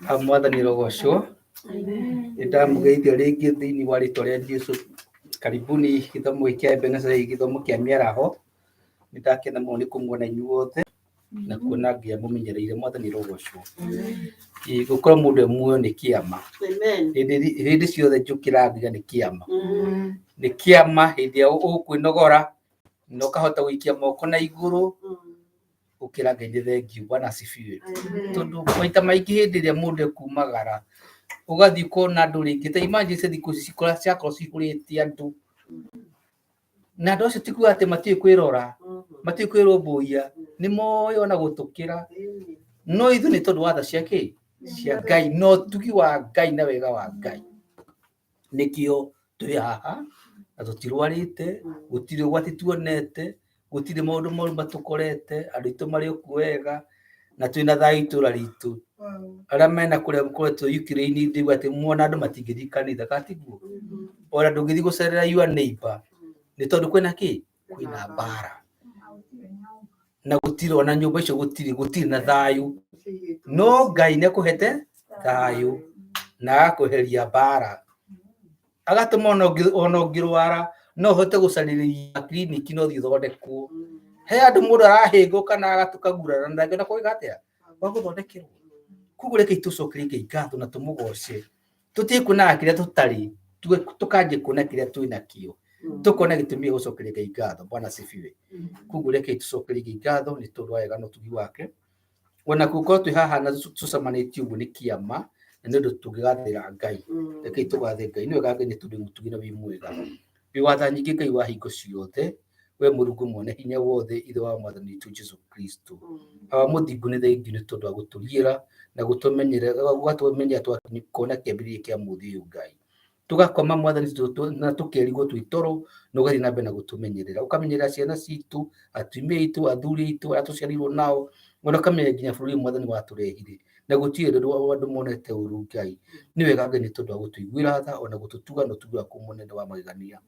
Mwathani rogocwo. Nĩ ndamũgeithia rĩngĩ thĩinĩ wa rĩtwa rĩa Jesu. Karibuni gĩthomo gĩkĩ kĩa Ebenezer, gĩthomo kĩa mĩaraho. Nĩ ndakena mũno nĩ kũmuona inyuothe na kuona Ngai amũmenyereire. Mwathani rogocwo. Ĩĩ, gũkorwo mũndũ e muoyo nĩ kĩama. Hĩndĩ ciothe njũkĩraga nginya nĩ kĩama. Nĩ kĩama hĩndĩ ĩrĩa ũkwĩnogora na ũkahota gũikia moko na igũrũ, ũkĩra Ngai nĩ thengiũ. Bwana asifiwe. Tondũ maita maingĩ hĩndĩ ĩrĩa mũndũ ekumagara ũgathiĩ ũkona andũ rĩngĩ ta emergency thikũ ici ciakorwo cihũrĩte andũ, na andũ acio ti kuga atĩ matiũĩ kwĩrora, matiũĩ kwĩrũmbũiya, nĩ moĩ ona gũtũkĩra, no ithuĩ nĩ tondũ wa tha cia kĩ cia Ngai na ũtugi wa Ngai na wega wa Ngai, nĩkĩo twĩ haha na tũtirwarĩte, gũtirĩ ũgwati tuonete, gũtirĩ maũndũ moru matũkorete, andũ aitũ marĩ o kuo wega na twĩna thayũ itũra ritũ. Arĩa mena kũrĩa koretwo Ukraine ndĩigua atĩ mona andũ matingĩthiĩ kanitha, kana tiguo? Ona ndũngĩthiĩ gũcerera your neighbor nĩ tondũ kwĩna kĩ? Kwĩna mbara. Na gũtirĩ ona nyũmba icio gũtirĩ, gũtirĩ na thayũ. No Ngai nĩ akũhete thayũ na agakweheria mbara. Agatũma ona ũngĩrwara no ũhote gũcarĩria kiriniki na ũthiĩ ũthondekwo. He andũ mũndũ arahĩngwo kana agatuka gurara na ndangĩona gwĩka atĩa, gwa gũthondekerwo. Koguo rekei tũcokerie Ngai ngatho na tũmũgoce. Tũtige kuonaga kĩrĩa tũtarĩ, tũkanjia kuona kĩrĩa twĩ nakĩo. Tũkona gĩtũmi gĩa gũcokeria Ngai ngatho. Bwana asifiwe. Koguo rekei tũcokerie Ngai ngatho nĩ tondũ wa wega na ũtugi wake. Ona gũkorwo twĩ haha na tũcemanĩtie ũguo nĩ kĩama na nĩ ũndũ tũngĩgathĩra Ngai. Rekei tũgathe Ngai. Nĩ wega Ngai nĩ tondũ wĩ mũtugi na wĩ mwega. Wĩ wa tha nyingĩ Ngai wa hingo ciothe, we Mũrungu mwene hinya wothe, Ithe wa Mwathani witũ Jesu Kristo. Awa mũthingu nĩ thengiũ nĩ tondũ wa gũtũriĩra na gũtũmenyerera, ũgatũmenyerera tũgakona kĩambĩrĩria kĩa mũthĩ ũyũ Ngai. Tũgakoma Mwathani na tũkerigwo twĩ toro na ũgathiĩ na mbere na gũtũmenyerera. Ũkamenyerera ciana citũ, atumia aitũ, athuri aitũ, arĩa tũciarirwo nao, ona ũkamenyerera nginya bũrũri ũyũ Mwathani watũrehire. Na gũtirĩ ũndũ andũ monete ũru Ngai. Nĩ wega Ngai nĩ tondũ wa gũtũiguĩra tha ona gũtũtuga na ũtugi waku mũnene wa magegania.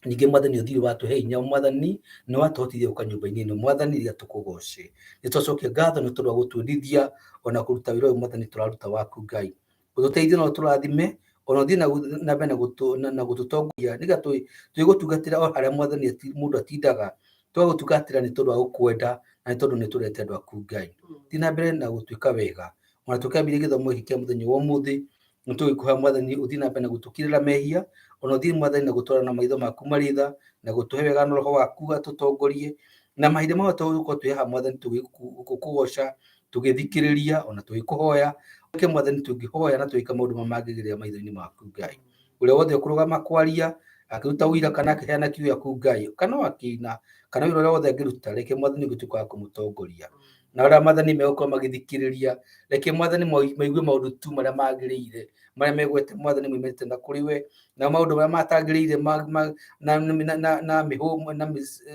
Ningĩ Mwathani ũthiĩ watũhe hinya Mwathani na watũhotithia gũka nyũmba-inĩ ĩno Mwathani rĩrĩa tũkũgoce. Nĩ twacokia ngatho nĩ tondũ wa gũtuonithia ona kũruta wĩra ũyũ Mwathani tũraruta waku Ngai. Ũtũteithie na ũtũrathime ona ũthiĩ na mbere na gũtũtongoria nĩgetha twĩgũtungatĩra o harĩa Mwathani mũndũ atindaga, twagũtungatĩra nĩ tondũ wa gũkwenda na nĩ tondũ nĩ tũrete andũ aku Ngai. Thiĩ na mbere na gũtwĩka wega ona tũkĩambĩrĩria gĩthomo gĩkĩ kĩa mũthenya wa ũmũthĩ, nĩ tũgĩkũhoya Mwathani ũthiĩ na mbere na gũtũkirĩra mehia, ona ũthiĩ Mwathani na gũtwara na maitho maku marĩ tha, na gũtũhe wega na roho waku atũtongorie, na mahinda mothe tũgũkorwo twĩ haha Mwathani tũgĩkũgoca, tũgĩthikĩrĩria ona tũgĩkũhoya. Reke Mwathani tũngĩhoya na tũgĩka maũndũ marĩa mangĩgĩrĩra maitho-inĩ maku Ngai. Ũrĩa wothe ũkũrũgama kwaria, akĩruta ũira kana akĩheana kiugo gĩaku Ngai, kana o akĩina, kana wĩra ũrĩa wothe angĩruta, reke Mwathani ũgĩtuĩka wa kũmũtongoria. Na arĩa Mwathani megũkorwo magĩthikĩrĩria, reke Mwathani maigue maũndũ tu marĩa magĩrĩire, marĩa megwete Mwathani moimĩte na kũrĩ we, na maũndũ marĩa matagĩrĩire na mĩhũmũ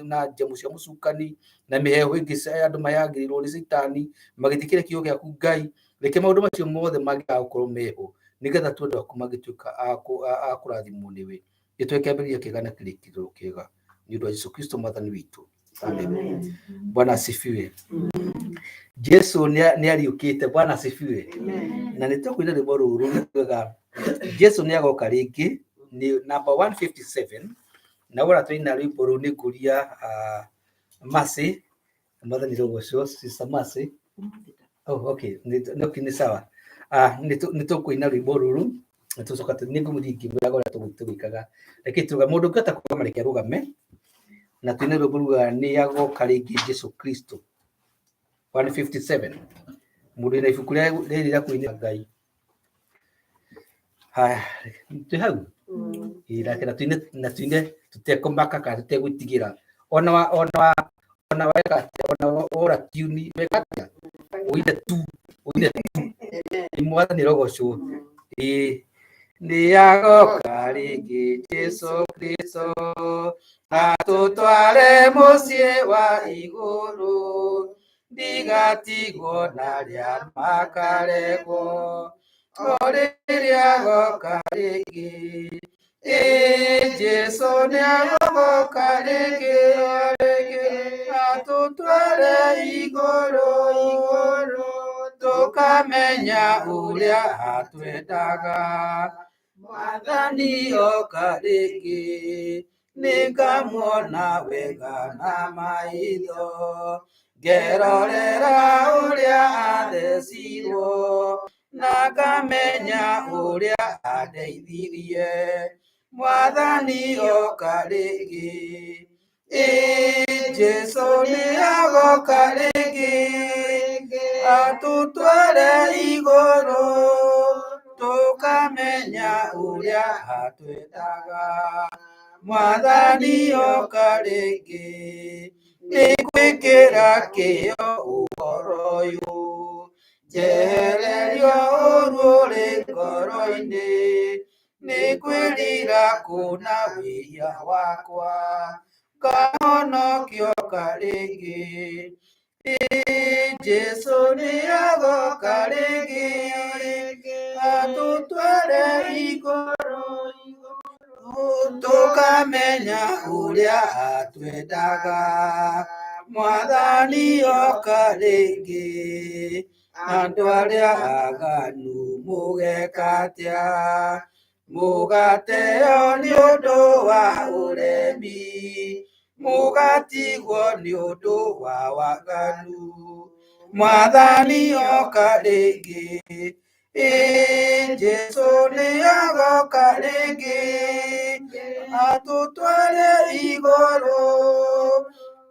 na njamũ cia mũcukani, na mĩheehũ ĩngĩ andũ mayagĩrĩirwo nĩ caitani, magĩthikĩrĩria kiugo gĩaku Ngai, reke maũndũ macio mothe mangĩaga gũkorwo meho, nĩgetha tu andũ aku mangĩtuĩka a kũrathimwo nĩwe. Gĩtũhe kĩambĩrĩria kĩega na kĩrĩkĩrĩro kĩega. Nĩ ũndũ wa Jesu Kristo Mwathani witũ. Amen. Bwana asifiwe. Jesu nĩ ariũkĩte. Bwana asifiwe. Na nĩ tũkũina rwĩmbo rũrũ rwega. Jesu nĩ agoka rĩngĩ nĩ number 157 na wona twaina rwĩmbo rũu nĩ ngũria Mercy, Mwathani rũgocwo, Sister Mercy. Oh, okay. Nĩ nĩ sawa. Nĩ tũkũina rwĩmbo rũrũ na tũcoka nĩ ngũmũthiĩ ngĩmwĩraga ũrĩa tũgwĩkaga. Reke tuga mũndũ ũngĩhota kũrũgama reke arũgame na tũine rwĩmbo rugaga nĩ agoka rĩngĩ Jesu Kristo 157. Mũndũ wĩna ibuku rĩrĩ rĩa kũinĩra Ngai. Haya, twĩ hau? Ĩĩ nake na tuine na tuine tũtekũmaka kana tũtegwĩtigĩra. Ona wa ona wa ona weka atĩa ona wora tiuni weka atĩa ũine tu ũine tu nĩ Mwathani rogocwo. Ĩĩ nĩ agoka rĩngĩ Jesu Kristo atũtware mũciĩ wa igũrũ, ndigatigwo na arĩa makaregwo o rĩrĩa agoka rĩngĩ. Ĩĩ Jesu nĩ agoka rĩngĩ o rĩngĩ atũtware igũrũ igũrũ. Tũkamenya ũrĩa atwendaga. Mwathani oka rĩngĩ, nĩngamuona wega na maitho. Ngerorera ũrĩa athecirwo, na ngamenya ũrĩa andeithirie. Mwathani oka rĩngĩ. Ĩĩ Jesũ nĩagoka rĩngĩ, atũtware igũrũ, tũkamenya ũrĩa atwendaga. Mwathani oka rĩngĩ, nĩngwĩkĩra kĩyo ũhoro ũyũ, njehererio ũũru ũrĩ ngoro-inĩ, nĩngwĩrira kũna wĩhia wakwa, ngahonokio rĩngĩ. Ĩĩ Jesũ nĩagoka rĩngĩ, atũtware igũrũ, tũkamenya ũrĩa atwendaga. Mwathani oka rĩngĩ, andũ arĩa aganu mũgeka atĩa? Mũgateo nĩ ũndũ wa ũremi, mũgatigwo nĩ ũndũ wa waganu. Mwathani oka rĩngĩ, ĩĩ Jesũ nĩagoka rĩngĩ, atũtware igũrũ,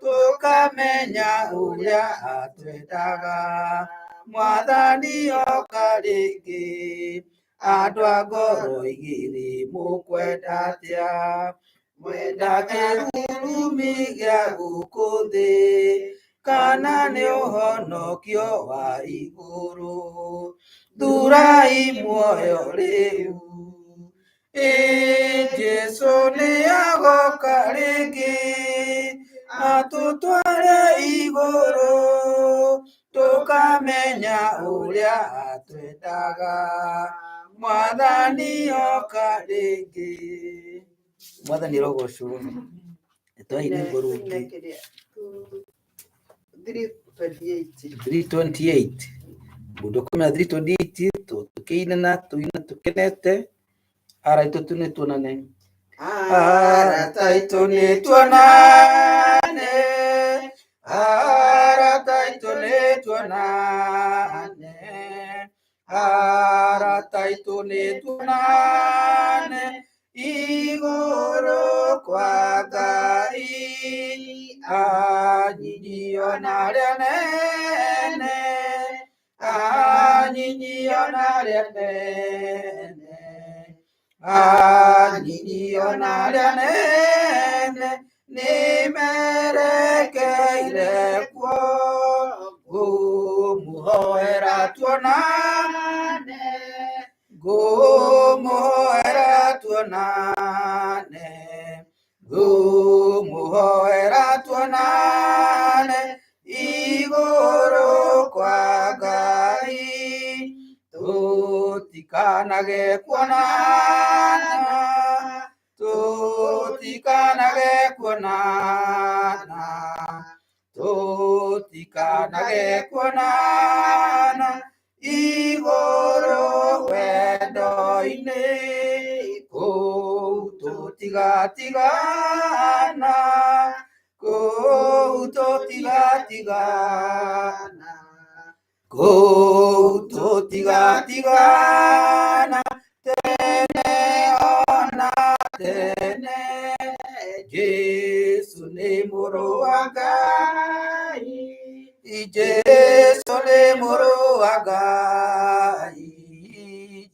tũkamenya ũrĩa atwendaga. Mwathani oka rĩngĩ, andũ a ngoro igĩrĩ mũkwenda atĩa? Mwenda kĩrurumĩ gĩa gũkũ thĩ, kana nĩ ũhonokio wa igũrũ? Thurai muoyo rĩu. Ĩĩ Jesũ nĩagoka rĩngĩ, atũtware igũrũ, tũkamenya ũrĩa atwendaga. Mwathani oka rĩngĩ. Mwathani arogocwo. Twahi rwĩmbo rũngĩ. 328. 328. Mũndũ ũkũmenya 328 tũkĩina tũina tũkenete. Ara itũ tu nĩtuonane. Arata aitũ nĩtuonane. Arata aitũ nĩtuonane. Arata aitũ nĩtuonane. Igũrũ kwa Ngai, anyinyi ona arĩa anene, anyinyi ona arĩa anene, anyinyi ona arĩa anene, nĩmerekeire kuo, ngũmũhoera tuonane, ngũmũhoera tuonane, ngũmũhoera tuonane, igũrũ kwa Ngai, tũtikanage kuonana, tũtikanage kuonana, tũtikanage kuonana, igũrũ wendo-inĩ, kũu tũtigatigana, kũu tũtigatigana, kũu tũtigatigana, tene ona tene. Jesũ nĩ mũrũ wa Ngai, Jesũ nĩ mũrũ wa Ngai,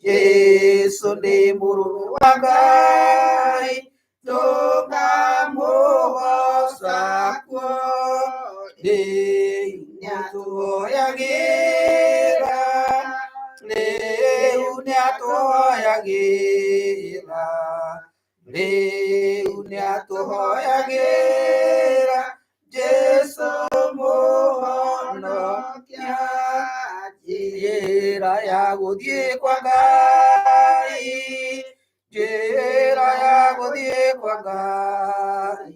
Jesũ nĩ mũrũ wa Ngai, tũkamũgoca kuo, rĩu nĩatũhoyagĩra, rĩu nĩatũhoyagĩra, rĩu nĩatũhoyagĩra, Jesũ mũhonokia, njĩra ya gũthiĩ kwa Ngai, njĩra ya gũthiĩ kwa Ngai,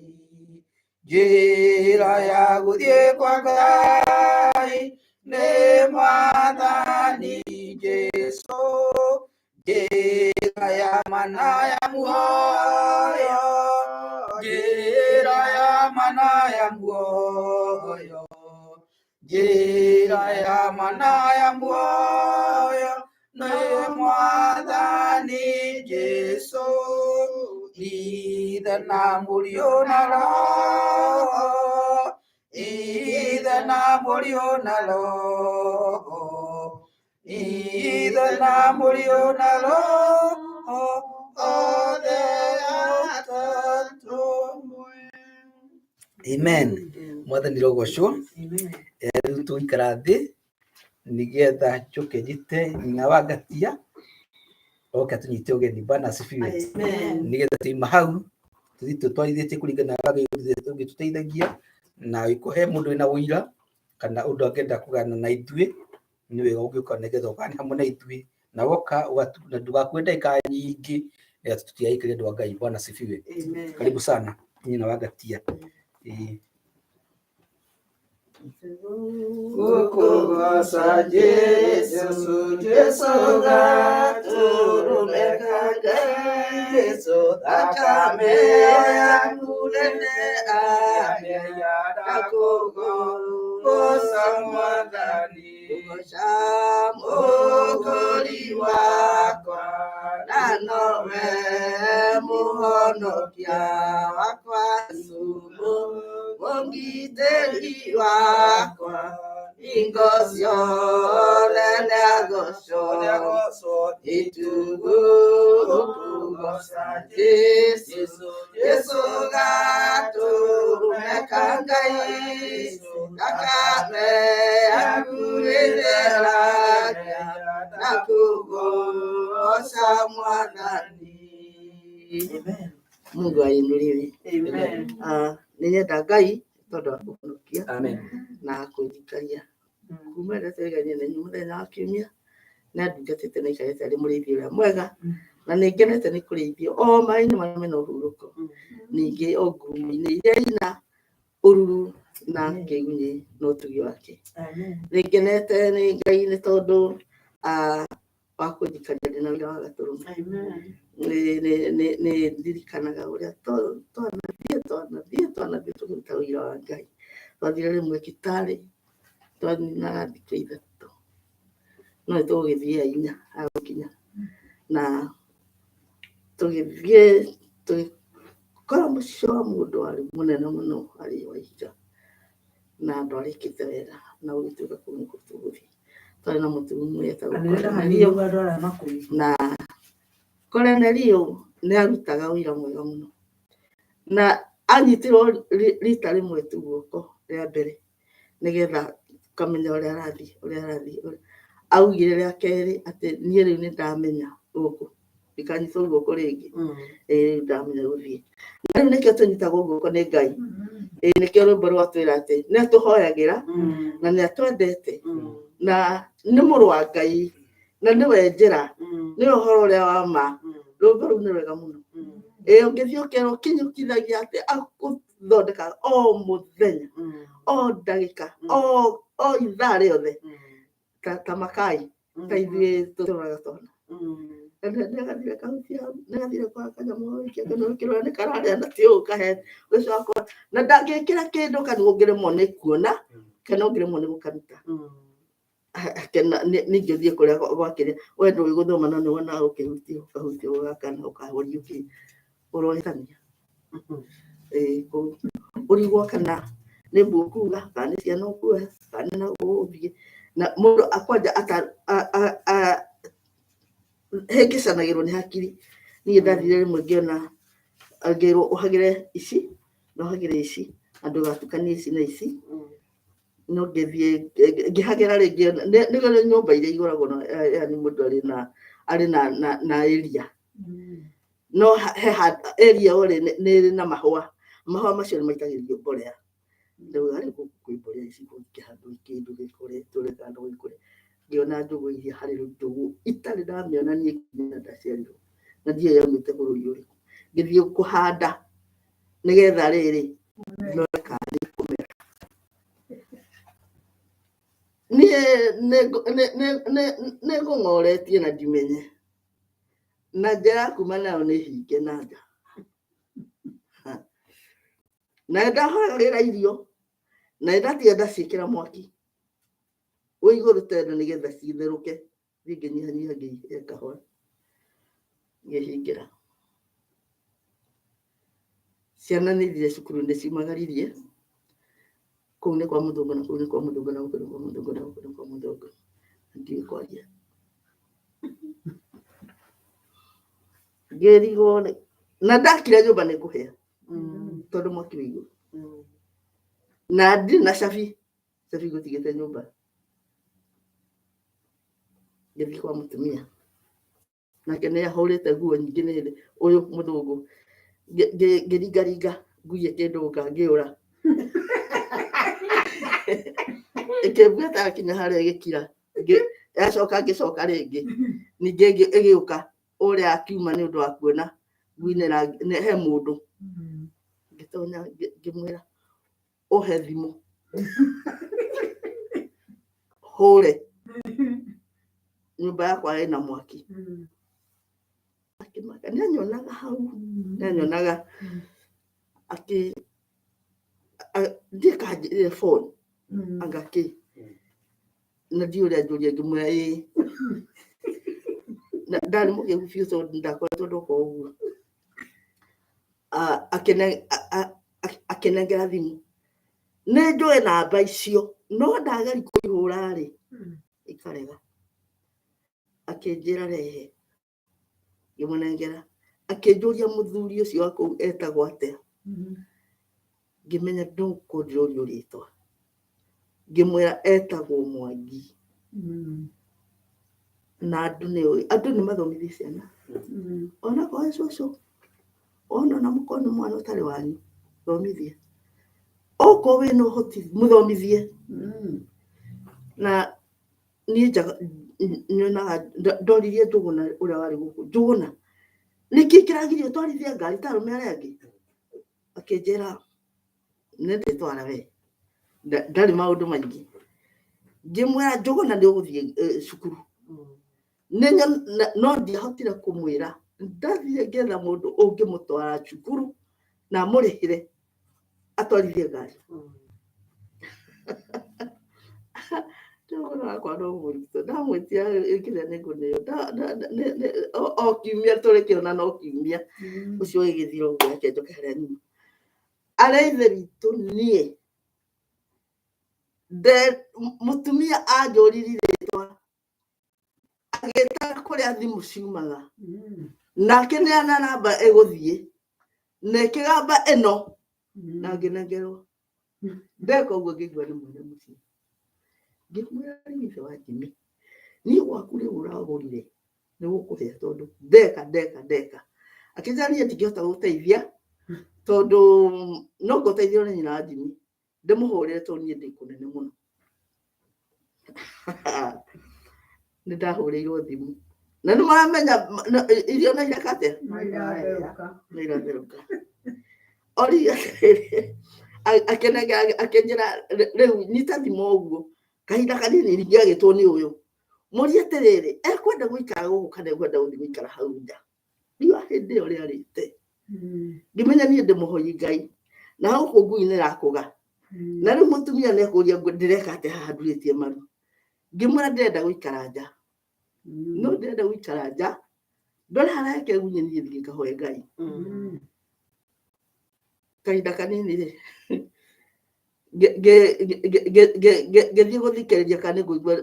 njĩra ya gũthiĩ kwa Ngai, nĩ Mwathani. Jesu njĩra ya mana ya muoyo njĩra ya mana ya muoyo njĩra ya mana ya muoyo nĩ mwathani Jesu Ithe na Mũriũ na Roho Ithe na Mũriũ na Roho Ithe na Mũriũ na Roho othe atatũ. Amen. Mwathani rogocwo. Rĩu tũgũikara thĩ nĩgetha njoke njĩte nyina wa Ngatia oke atũnyite ũgeni. Bwana asifiwe. Nĩgetha tũima hau tũthiĩ tũtwarithĩtie kũringana na ũrĩa Ngai ũngĩtũteithagia na angĩkorwo he mũndũ wĩna ũira kana ũndũ angĩenda kũgana na ithuĩ nĩ wega ũngĩũka nĩgetha ũgane hamwe na ithuĩ na woka na ndũgakue ndagĩka nyingĩ nĩgetha tũtigaikare andũ a Ngai. Bwana asifiwe. Karibu sana nyina wa Ngatia. Ĩĩ. Gũkũgoca Jesu, Jesu gatũrũme ka Ngai, Jesu thakame yaku nene amenya ndakũgoca Mwathani, Goca mũkũri wakwa na nowe mũhonokia wakwa Jesũ mũgitĩri wakwa hingo ciothe nĩagocwo itugu gũkũgoca Jesũ Jesũ gatũrũme ka Ngai thakame yaku ĩtheragia na kũgoca Mwathani. Mungu ainuliwe. Nĩ nyenda Ngai tondũ wa kũhonokia Amen. na kũnjikaria kuma rĩrĩa twaiganie na inyuĩ mũthenya wa kiumia nĩ andungatĩte na aikarĩte arĩ mũrĩithi ũrĩa mwega na nĩ ngenete nĩ kũrĩithio o maĩ-inĩ marĩa mena ũhurũko ningĩ o ngurumo-inĩ iria ina ũruru na kĩgunyĩ na ũtugi wake. Nĩ ngenete nĩ Ngai nĩ tondũ wa kũnjikaria ndĩ na wĩra wa gatũrũme. Nĩ ndirikanaga ũrĩa twanathiĩ twanathiĩ twanathiĩ tũkĩruta wĩra wa Ngai. Twathire rĩmwe Kitale twaninaga thikũ ithatũ no nĩ tũgũgĩthiĩ ya inya agũkinya na tũgĩthiĩ tũgĩkora mũciĩ wa mũndũ warĩ mũnene mũno arĩ wa ihiga na ndwarĩkĩte wega na ũgĩtuĩka kũu nĩkuo tũgũthiĩ. Twarĩ na mũtumia wetagwo Koronelio na Koronelio nĩ arutaga wĩra mwega mũno na anyitirwo rita rĩmwe tu guoko rĩa mbere nĩgetha ũkamenya ũrĩa arathiĩ ũrĩa arathiĩ. Augire rĩa kerĩ atĩ niĩ rĩu nĩ ndamenya gũkũ ndikanyitwo guoko rĩngĩ, ĩĩ rĩu ndamenya gũthiĩ. Na rĩu nĩkĩo tũnyitagwo guoko nĩ Ngai. Ĩĩ nĩkĩo rwĩmbo rwatwĩra atĩ nĩ atũhoyagĩra na nĩ atwendete na nĩ mũrũ wa Ngai na nĩwe njĩra nĩwe ũhoro ũrĩa wa ma. Rwĩmbo rũu nĩ rwega mũno. Ĩĩ ũngĩthiĩ ũkerwo kinyũkithagia atĩ agũthondeka o mũthenya o ndagĩka o ithaa rĩothe ta makai ta ithuĩ tũtũraga twana. Nĩagathire kahutia hau nĩagathire kwa kanyamũ gaikia kanua gakĩrora nĩ kararĩa na ti ũũ kahe ũcio wakwa na ndangĩkĩra kĩndũ kana ũngĩremwo nĩ kuona kana ũngĩremwo nĩ gũkaruta. Ningĩ ũthiĩ kũrĩa gwakĩrĩa we ndũĩ gũthoma no nĩ wonaga ũkĩhutia ũkahutia ũgakana ũkahoria ũkĩ ũrohĩtania. Ĩĩ ũrigwo kana nĩ mbũ ũkuga kana nĩ ciana ũkuoya kana nĩ na ũgũthiĩ na mũndũ akwanja hĩngĩcanagĩrwo nĩ hakiri. Niĩ ndathire rĩmwe ngĩona ngĩrwo ũhagĩre ici na ũhagĩre ici na ndũgatukanie ici na ici no ngĩthiĩ ngĩhagĩra rĩngĩ nĩ nyũmba iria igũragwo yani mũndũ arĩ na arĩ na na area no he area o rĩ nĩ ĩrĩ na mahũa mahũa macio nĩ maitagĩrĩrio mborera. Rĩu harĩ gũkũ kwĩ mborera ici kũngĩhandwo kĩndũ gĩkũre tũreka handũ gĩkũre ngĩona njũgũ iria harĩ njũgũ itarĩ ndamĩona niĩ nginya ndaciarirwo na ndiũĩ yaumĩte bũrũri ũrĩkũ. Ngĩthiĩ kũhanda nĩgetha rĩrĩ ndore kana nĩ ĩkũmera. Niĩ nĩ ngũng'oretie na ndimenye na njĩra ya kuma nayo nĩ hinge na nja. Ha. Na nĩndahoragĩra irio na nĩndatiga ndaciĩkĩra mwaki wĩ igũrũ teno nĩgetha citherũke, thiĩ ngĩnyihanyiha ngĩihe kahora ngĩhingĩra. Ciana nĩ ithire cukuru nĩ ciumagaririe, kũu nĩ kwa mũthũngũ na kũu nĩ kwa mũthũngũ na gũkũ nĩ kwa mũthũngũ na gũkũ nĩ kwa mũthũngũ. Ndiũĩ kwaria. Ngĩrigwo na ndakira nyũmba nĩ ngũhĩa tondũ mwaki wĩ igũrũ. Na ndirĩ na cabi, cabi ngũtigĩte nyũmba. Ngĩthiĩ kwa mũtumia. Nake nĩ ahũrĩte nguo nyingĩ nĩ hĩndĩ ũyũ mũthũngũ. Ngĩringaringa ngui ĩkĩndũnga ngĩũra. Ĩkĩmbuata yakinya harĩa ĩgĩkira. Yacoka ngĩcoka rĩngĩ. Ningĩ ĩgĩũka ũrĩa akiuma nĩ ũndũ wa kuona ngui he mũndũ. Ngĩtonya ngĩmwĩra ũhe thimũ hũre nyũmba yakwa ĩna mwaki. Akĩmaka nĩ anyonaga hau, nĩ anyonaga akĩ ndiĩ kanjĩrĩre phone anga kĩ na ndiũĩ ũrĩa anjũria ngĩmwĩra ĩĩ. Na ndarĩ mũkĩgu biũ tondũ ndakoretwo ndoka ũguo. Akĩnengera thimũ. Nĩ njũĩ namba icio no ndageria kũihũra rĩ ikarega. Akĩnjĩra rehe, ngĩmũnengera. Akĩnjũria mũthuri ũcio wa kũu etagwo atĩa. Ngĩmenya no gũkorwo ndĩrorio rĩtwa. Ngĩmwĩra etagwo Mwangi. Na andũ nĩ ũĩ, andũ nĩ mathomithie ciana. Onakorwo wĩ cũcũ, ona ona mũkorwo nĩ mwana ũtarĩ wanyu, thomithia. Okorwo wĩna ũhoti, mũthomithie. Na niĩ njaga nyonaga ndoririe Njũgũna ũrĩa warĩ gũkũ, Njũgũna, nĩkĩ kĩragiria ũtwarithie ngari ta arũme arĩa angĩ? Akĩnjĩra nĩ ndĩtwara we, ndarĩ maũndũ maingĩ. Ngĩmwĩra Njũgũna nĩ ũgũthiĩ cukuru. No ndiahotire kũmwĩra, ndathire ngĩetha mũndũ ũngĩmũtwara cukuru na amũrĩhĩre atwarithie ngari. Njũgũna wakwa no mũritũ, ndamwĩtia kĩrĩa nĩ ngũneo, o kiumia tũrĩkĩona no kiumia, ũcio ĩgĩthira ũguo reke njoke harĩa nyuma. Arĩa ithe witũ niĩ, mũtumia anjũririe rĩtwa, agĩta kũrĩa thimũ ciumaga, nake nĩ ana namba ĩgũthiĩ, na ĩkĩgamba ĩno, na ngĩnengerwo. Ndeka ũguo ngĩigua nĩ mwene mũciĩ. Ngĩmwĩra rĩu ithe wa Jimmy, niĩ gwaku rĩu ũragũrire nĩ gũkũhĩa tondũ ndeka ndeka ndeka. Akĩnjĩra niĩ ndingĩhota gũgũteithia tondũ no ngũteithio nĩ nyina wa Jimmy, ndĩmũhũrĩre tondũ niĩ ndĩ kũnene mũno. Nĩ ndahũrĩirwo thimũ. Na nĩ maramenya irio no ireka atĩa? No iratherũka. Oria akĩnengera akĩnjĩra rĩu nyita thimũ ũguo kahinda kanini ningĩ agĩtwo nĩ ũyũ. Mũrie atĩrĩrĩ, ekwenda gũikara gũkũ kana ekwenda gũthiĩ gũikara hau nja? Riũa hĩndĩ ĩyo rĩarĩte. Ngĩmenya niĩ ndĩ mũhoi Ngai. Na gũkũ ngui nĩ ĩrakũga. Na rĩu mũtumia nĩ ekũria ndĩreka atĩa haha ndurĩtie maru. Ngĩmwĩra ndĩrenda gũikara nja. No ndĩrenda gũikara nja. Ndore harĩa kegunye niĩ thiĩ ngahoe Ngai. Kahinda kanini rĩ, ngĩthiĩ gũthikĩrĩria kana nĩ ngũigua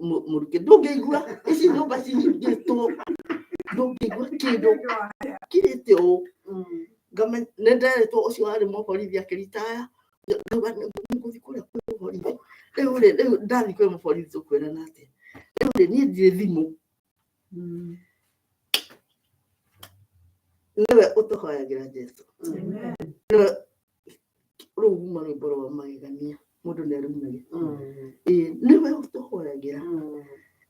mũrukĩ. Ndũngĩigua, ici nyũmba cihingĩtwo, ndũngĩigua kĩndũ, kirĩte ũũ. Ngamenya nĩ nderĩtwo ũcio warĩ mũborithi akĩritaya, ngauga nĩ ngũthiĩ kũrĩa kwĩ mũborithi. Rĩu rĩ, rĩu ndathiĩ kwĩ mũborithi tũkwĩrana atĩa? Rĩu rĩ, niĩ ndirĩ thimũ. Nĩwe ũtũhoyagĩra Jesũ. Nĩwe rũu ruma rwĩmbo rwa magegania mũndũ nĩ arumage. Ĩĩ nĩwe ũtũhoyagĩra.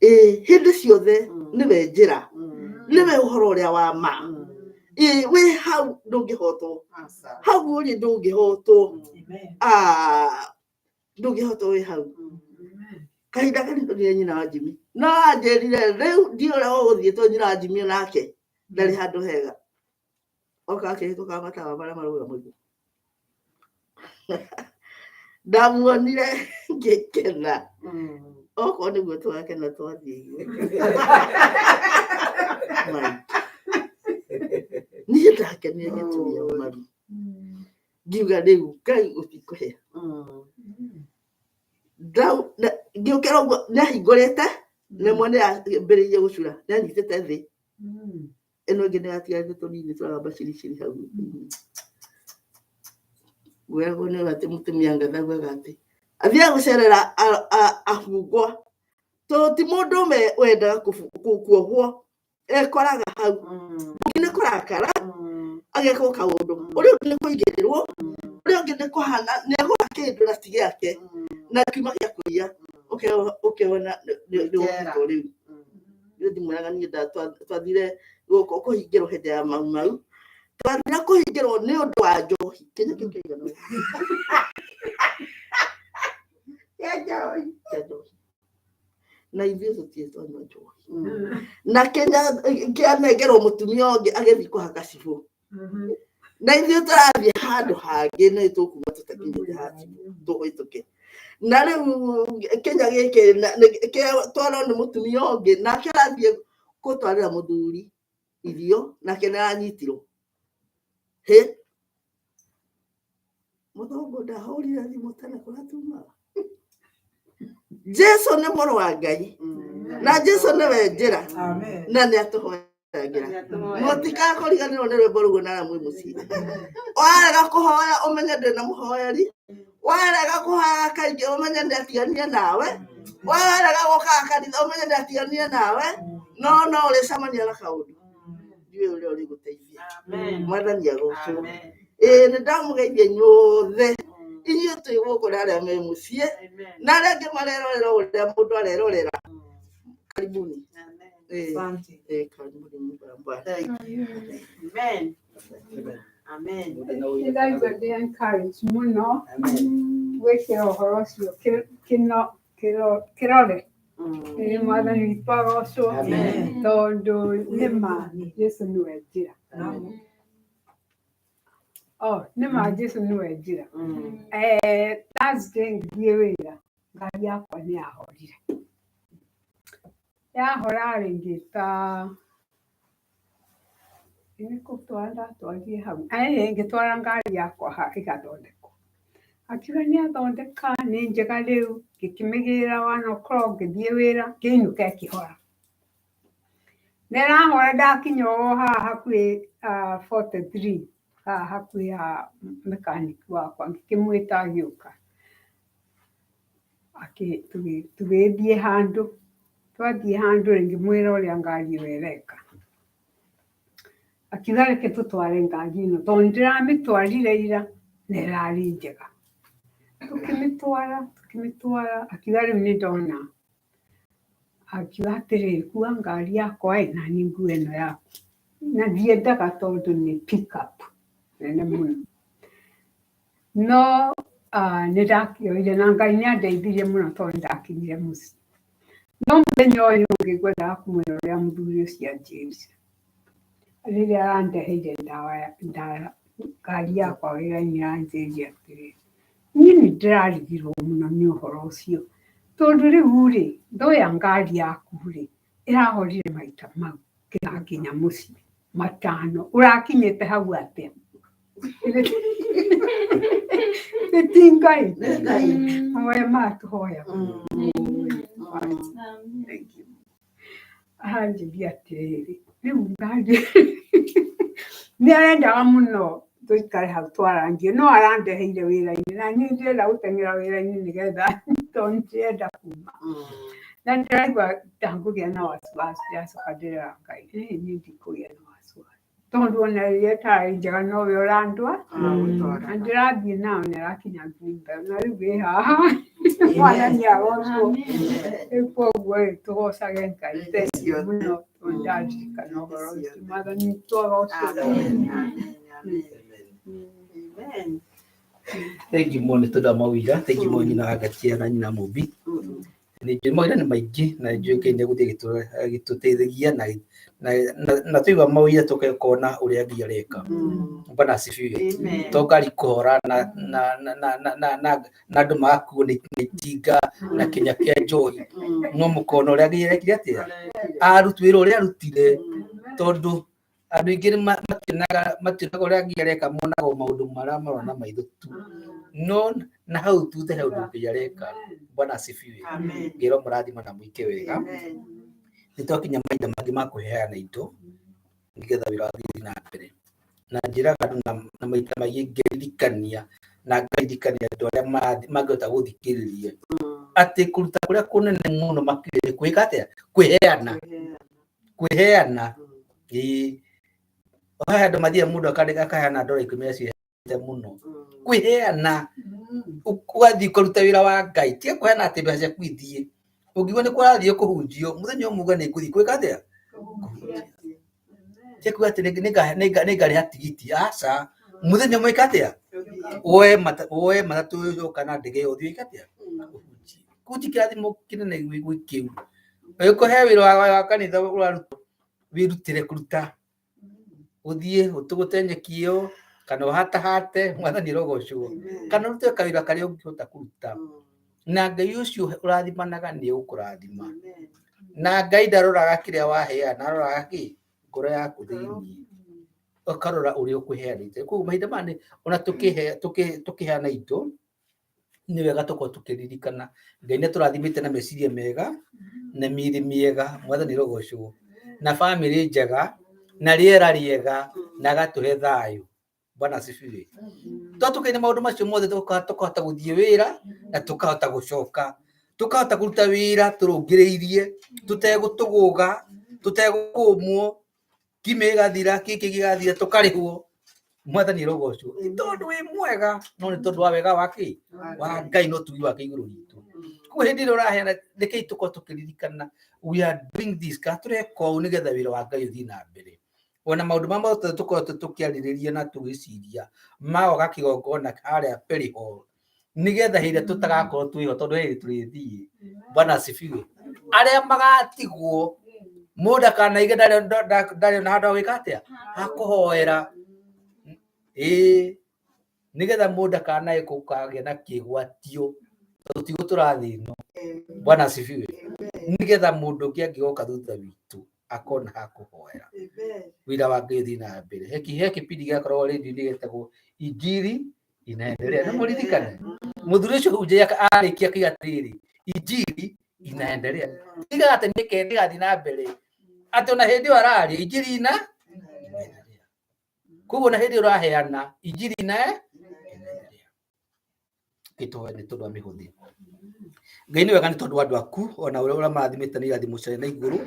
Ĩĩ hĩndĩ ciothe nĩwe njĩra, nĩwe ũhoro ũrĩa wa ma. Ĩĩ wĩ hau ndũngĩhotwo, hau ũrĩ ndũngĩhotwo. Ah, ndũngĩhotwo wĩ hau. Kahinda kanini nyina wa Jimmy no anjĩrire rĩu ndiũ ũrĩa ũgũthiĩ to nyina wa Jimmy onake ndarĩ handũ hega. Oka akĩhĩtũka matawa marĩa marũgamagio. Ndamuonire ngĩkena. Okorwo nĩguo tũgakena twathiĩ igũrũ. Niĩ ndakenire ngĩturia maru. Ngiuga rĩu Ngai gũtikũhĩa. Ngĩũkĩra ũguo nĩahingũrĩte na ĩmwe nĩyambĩrĩirie gũcura nĩanyitĩte thĩ ĩno ĩngĩ nĩyatigarĩte tũnini tũragamba ciriciri hau thĩinĩ. Ngwĩragwo nĩ atĩ mũtumia ngathaguaga atĩ athiaga gũcerera abungwa tondũ ti mũndũ ũmwe wendaga kuohwo ekoraga hau. Ũngĩ nĩ kũrakara agekwo kaũndũ, ũrĩa ũngĩ nĩ kũigĩrĩrwo, ũrĩa ũngĩ nĩ kũhana nĩ agũra kĩndũ na ti gĩake na kiuma gĩa kũiya ũkeona nĩ wohetwo rĩu. Niĩ ndimwĩraga niĩ twathire gũkũ kũhingĩrwo hĩndĩ ya Mau Mau, twathire kũhingĩrwo nĩ ũndũ wa njohi. Kĩnya kĩu kĩigana ũguo. Kĩa njohi. Kĩa njohi. Na ithuĩ tũtirĩ twanyua njohi. Na Kenya kĩanengerwo mũtumia ũngĩ agĩthiĩ kũhaka cibũ. Na ithuĩ tũrathiĩ handũ hangĩ nĩ tũkuma tũtakinyĩte ha cibũ tũhĩtũke. Na rĩu Kenya gĩkĩ kĩatwarwo nĩ mũtumia ũngĩ nake arathiĩ gũtwarĩra mũthuri irio nake nĩ aranyitirwo. Hĩ! Mũthũngũ ndahũrire thimũ tene kũrĩa tumaga. Jesu nĩ mũrũ wa Ngai na Jesu nĩwe njĩra na nĩ atũhoyagĩra. Mũtikakũriganĩrwo nĩ rwĩmbo rũu na arĩa mwĩ mũciĩ. Warega kũhoya ũmenye ndwĩ na mũhoyeri, warega kũhoyaga kaingĩ ũmenye nĩ atiganire nawe, warega gũkaga kanitha ũmenye nĩ atiganire nawe, no no ũrĩcemania na kaũndũ. Ndiũĩ ũrĩa ũrĩgũteithia. Mwathani agocwo. Ĩĩ nĩ ndamũgeithia inyuothe inyuĩ twĩ gũkũ na arĩa me mũciĩ na arĩa angĩ marerorera ũrĩa mũndũ arerorera. Karibuni. Ĩĩ karibuni nyumba ya Bwana. Amen. Amen. Ndĩraigua ndĩ encourage mũno gwĩkĩra ũhoro ũcio kĩrore. Ĩĩ Mwathani witũ agocwo tondũ nĩ ma Jesũ nĩwe njĩra. Oh, nĩ ma Jesũ nĩwe njĩra. Thursday ngĩthiĩ wĩra ngari yakwa nĩ yahorire. Yahora rĩ ngĩta nĩ gũtwara ndatwarire hau, ngĩtwara ngari yakwa ĩgathondekwo. Akiuga nĩ athondeka nĩ njega rĩu, ngĩkĩmĩgĩra 1 o'clock ngĩthiĩ wĩra, ngĩinũka ĩkĩhora. Na ĩrahora ndakinya o haha hakuhĩ 43 haha hakuhĩ ha mechanic wakwa, ngĩkĩmwĩta agĩũka. Tũgĩthiĩ handũ, twathiĩ handũ rĩ, ngĩmwĩra ũrĩa ngari ĩyo ĩreka. Akiuga reke tũtware ngari ĩno tondũ nĩndĩramĩtwarire ira na ĩrarĩ njega. Tũkĩmĩtwara tũkĩmĩtwara, akiuga rĩu nĩ ndona. Akiuga atĩrĩrĩ, kua ngari yakwa ĩ na niĩ ngue ĩno yaku. Na ndiendaga tondũ nĩ pick up nene mũno. No nĩ ndakĩoire na Ngai nĩ andeithirie mũno tondũ nĩ ndakinyire mũciĩ. No mũthenya ũyũ ũngĩ ngwendaga kũmwĩra ũrĩa mũthuri ũcio anjĩrire. Rĩrĩa arandeheire ndawa ngari yakwa wĩra-inĩ aranjĩrire atĩrĩrĩ, niĩ nĩ ndĩrarigirwo mũno nĩ ũhoro ũcio tondũ rĩu rĩ, ndoya ngari yaku rĩ, ĩrahorire maita mau ngĩgakinya mũciĩ matano, ũrakinyĩte hau atĩa? Nĩ ti Ngai? Mahoya maya tũhoyaga. Aranjĩria atĩrĩrĩ, rĩu ngari nĩ arendaga mũno tũikare hau twarangie no arandeheire wĩra-inĩ na niĩ ndĩrenda gũteng'era wĩra-inĩ nĩgetha tondũ nĩndĩrenda kuma. Na ndĩraigua ta ngũgĩa na wasiwasi ndĩracoka ndĩrera Ngai, niĩ ndikũgĩa na wasiwasi tondũ ona rĩrĩa ĩtarĩ njega nowe ũrandwara na ndĩrathiĩ nayo na ĩrakinya Greenbelt na rĩu ĩ haha. Mwathani agocwo. Rĩu koguo rĩ tũgocage Ngai thengiũ mũno tondũ ndaririkana ũhoro ũcio. Mwathani witũ agocwo. Thengiũ mũno nĩ tondũ wa mawĩra, thengiũ mũno nyina wa Ngatia na nyina Mũmbi. Nĩ njũĩ mawĩra nĩ maingĩ na nĩ njũĩ Ngai nĩ egũthiĩ agĩtũteithagia na twaigua mawĩra tũkona ũrĩa Ngai areka. Bwana asifiwe. Amen. To ngari kũhora na andũ magakuo nĩ itinga na kĩnya kĩa njohi, no mũkona ũrĩa Ngai arekire atĩa, aruti wĩra ũrĩa arutire, tondũ andũ aingĩ mationaga ũrĩa Ngai areka, monaga o maũndũ marĩa marona na maitho tu, no na hau thutha he ũndũ Ngai areka. Bwana asifiwe. Amen. Ngai aromũrathima na mũike wega. Amen. Nĩ twakinya mahinda mangĩ ma kũheana indo nĩgetha wĩra wathiĩ na mbere, na njĩraga andũ na maita maingĩ ngĩririkania na ngaririkania andũ arĩa mangĩhota gũthikĩrĩria atĩ kũruta kũrĩa kũnene mũno makĩria nĩ kwĩka atĩa, kwĩheana, kwĩheana. Ĩĩ, he andũ mathiaga mũndũ akandĩka akaheana ndora 10 aciheanĩte mũno. Kwĩheana, ũgathiĩ ũkaruta wĩra wa Ngai, tiga kũheana atĩ mbeca ciaku ithiĩ. Ũngiuga nĩ kũrathiĩ kũhunjio, mũthenya ũmwe uge nĩ ngũthiĩ gwĩka atĩa, tiga kuga atĩ nĩngarĩha tigiti, aca, mũthenya ũmwe ĩka atĩa, woe matatũ kana ndege ĩyo ũthiĩ wĩke atĩa, ũhunjie. Kũu ti kĩrathimo kĩnene gwĩ kĩu. Ũngĩkorwo he wĩra wa kanitha ũrarutwo, wĩrutĩre kũruta, ũthiĩ ũtũgũte nyeki ĩyo kana ũhatahate, Mwathani arogocwo, kana ũrute kawĩra karĩa ũngĩhota kũruta, na Ngai ũcio ũrathimanaga nĩ egũkũrathima. Na Ngai ndaroraga kĩrĩa waheana, aroraga kĩ, ngoro yaku thĩiniĩ, akarora ũrĩa ũkwĩheanĩte. Koguo mahinda maya ona tũkĩheana indo, nĩ wega tũkorwo tũkĩririkana Ngai nĩ atũrathimĩte na meciria mega na mĩĩrĩ mĩega, Mwathani arogocwo, na bamĩrĩ njega na rĩera rĩega na agatũhe thayũ. Bwana asifiwe. Twatũkaine maũndũ macio mothe tũkahota gũthiĩ wĩra na tũkahota gũcoka, tũkahota kũruta wĩra tũrũngĩrĩirie, tũtegũtũgũga, tũtegũkũmwo, kime ĩgathira, kĩkĩ gĩgathira, tũkarĩhwo. Mwathani arogocwo. Ti tondũ wĩ mwega, no nĩ tondũ wa wega wa kĩ? Wa Ngai na ũtugi wake igũrũ ritũ. Koguo hĩndĩ ĩrĩa ũraheana, rekei tũkorwo tũkĩririkana we are doing this, kana tũreka ũũ nĩgetha wĩra wa Ngai ũthiĩ na mbere. Ona maũndũ marĩa mothe tũkoretwo tũkĩarĩrĩria na tũgĩciria ma gwaka kĩgongona harĩa Perry Hall, nĩgetha hĩndĩ ĩrĩa tũtagakorwo twĩho, tondũ he hĩndĩ tũrĩthiĩ. Bwana asifiwe. Arĩa magatigwo, mũndũ ndakanaige ndarĩ ona handũ ha gwĩka atĩa, ha kũhoera. Ĩĩ, nĩgetha mũndũ ndakanae gũkagĩa na kĩgwatio, tondũ ti gũtũra thĩ ĩno. Bwana asifiwe. Nĩgetha mũndũ ũngĩ angĩgoka thutha witũ akona ha kũhoera, wĩra wa Ngai ũthiĩ na mbere. He kĩbindi gĩakoragwo rĩndiũ-inĩ gĩtagwo Injili Inaendelea, nĩ mũririkane mũthuri ũcio hunjagia arĩkia akiuga atĩrĩrĩ, Injili inaendelea, tiga atĩ nĩke ndĩgathiĩ na mbere, atĩ ona hĩndĩ ĩyo araria Injili inaendelea. Koguo ona hĩndĩ ĩyo ũraheana Injili inaendelea. Gĩtũhe nĩ tondũ wa mĩhũthĩ. Ngai nĩ wega nĩ tondũ wa andũ aku ona ũrĩa ũramarathimĩte na irathimo cia na igũrũ,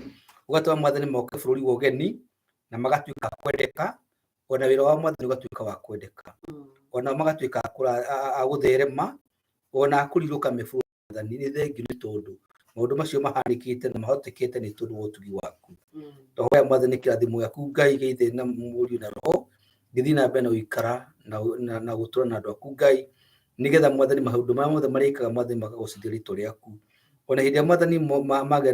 ũgatũma Mwathani moke bũrũri wa ũgeni na magatuĩka a kwendeka, ona wĩra wa Mwathani ũgatuĩka wa kwendeka, ona magatuĩka a gũtherema, ona a kũrirũka me bũrũri Mwathani. Nĩ thengiũ nĩ tondũ maũndũ macio mahanĩkĩte na mahotekete nĩ tondũ wa ũtugi waku. Twahoya Mwathani kĩrathimo gĩaku Ngai gĩa Ithe na Mũriũ na Roho gĩthiĩ na mbere na gũikara na gũtũra na andũ aku Ngai, nĩgetha Mwathani maũndũ marĩa mothe marĩkaga Mwathani makagocithia rĩtwa rĩaku. Ona hĩndĩ ĩrĩa Mwathani magĩa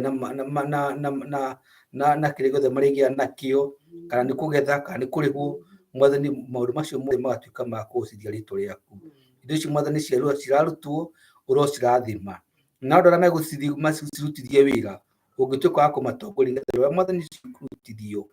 na kĩrĩa gĩothe marĩgĩa nakĩo, kana nĩ kũgetha kana nĩ kũrĩhwo, Mwathani maũndũ macio mothe magatuĩka ma kũgocithia rĩtwa rĩaku. Indo icio Mwathani cirarutwo ũrocirathima, na andũ arĩa megũcirutithia wĩra ũngĩtuĩka wa kũmatongoria nĩgetha ũrĩa Mwathani cikũrutithio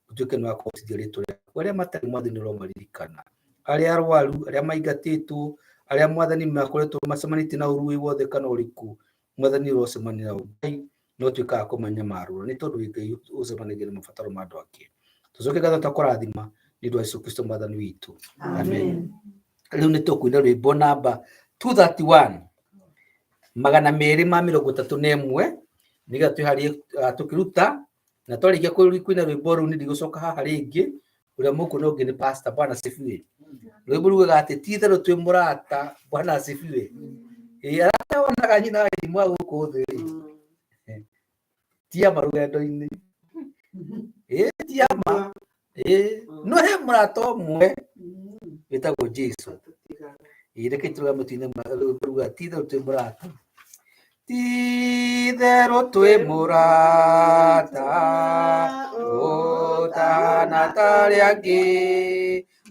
ũtuĩke nĩ wa kũgocithia rĩtwa rĩaku. Arĩa matarĩ Mwathani ũromaririkana, arĩa arwaru, arĩa maingatĩtwo, arĩa Mwathani makoretwo macemanĩtie na ũru wĩ wothe kana ũrĩkũ, Mwathani ũrocemania nao Ngai no tuĩka wa kũmanyamarũra nĩ tondũ wĩ Ngai ũcemanagia na mabataro ma andũ ake. Tũcoke ngatho ta kũrathima nĩ ũndũ wa Jesũ Kristo Mwathani witũ. Amen. Rĩu nĩ tũkũina rwĩmbo namba 231, 231, nĩgetha twĩharie tũkĩruta na twarĩkia kũina rwĩmbo rũu nĩ ndigũcoka haha rĩngĩ. Ũrĩa mũkuona ũngĩ nĩ pastor. Bwana asifiwe. Rwĩmbo rugaga atĩ ti itherũ twĩ mũrata. Bwana asifiwe. Ĩĩ, arata wonaga nyina wa irimũ a gũkũ thĩ rĩ, ti ama rũgendo-inĩ. Ĩĩ, ti ama. Ĩĩ, no he mũrata ũmwe wĩtagwo Jesu. Ĩĩ, reke tũrũgame tũine rwĩmbo rugaga ti itherũ twĩ mũrata. Ti Itherũ twĩ mũrata ũtahana ta arĩa angĩ.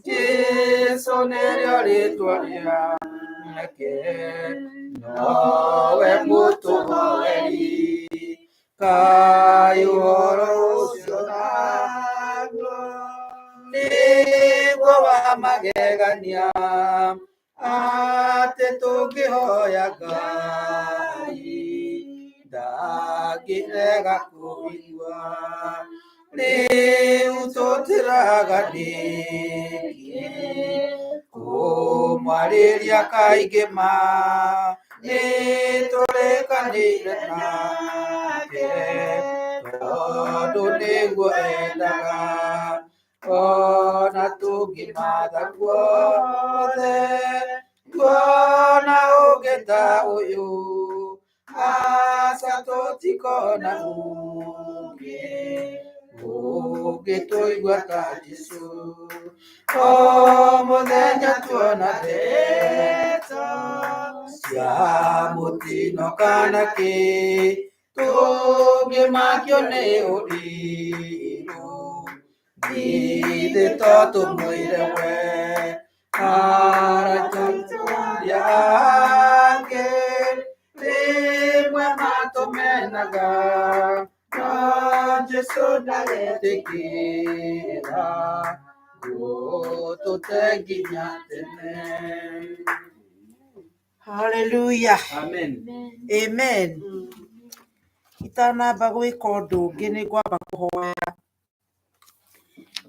Jesũ nĩrĩo rĩtwa rĩake, nowe mũtũhoeri. Kaĩ ũhoro ũcio naguo nĩguo wa magegania, atĩ tũngĩhoya Ngai ndangĩrega kũigua. Rĩu tũtĩraga nĩkĩ kũmwarĩria kaingĩ ma, nĩtũrĩkanĩire nake tondũ nĩguo endaga. Ona tũngĩmatha guothe tuona ũngĩ ta ũyũ, aca tũtikona ũngĩ ũngĩtũigua ta Jesũ. O mũthenya tuona ndeto cia mũtino kana kĩ, tũngĩmakio nĩ ũrirũ, githĩ to tũmwĩre we arata arĩa angĩ rĩmwe matũmenaga, no Jesũ ndagetĩkĩra gũtũte nginya tene. Hallelujah. Amen. Amen. Itanamba gwĩka ũndũ ũngĩ nĩ ngwamba kũhoya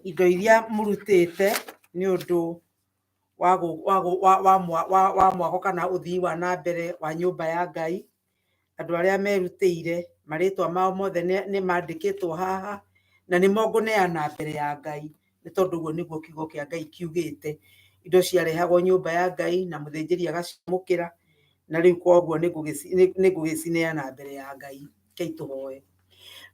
indo iria mũrutĩte nĩ ũndũ wa wa mwako kana ũthii wa na mbere wa nyũmba ya Ngai. Andũ arĩa merutĩire marĩtwa mao mothe nĩ mandĩkĩtwo haha na nĩmo ngũneana mbere ya Ngai, nĩ tondũ ũguo nĩguo kiugo kĩa Ngai kiugĩte. Indo ciarehagwo nyũmba ya Ngai na mũthĩnjĩri agaciamũkĩra, na rĩu koguo nĩngũgĩcineana mbere ya Ngai. Rekei tũhoe.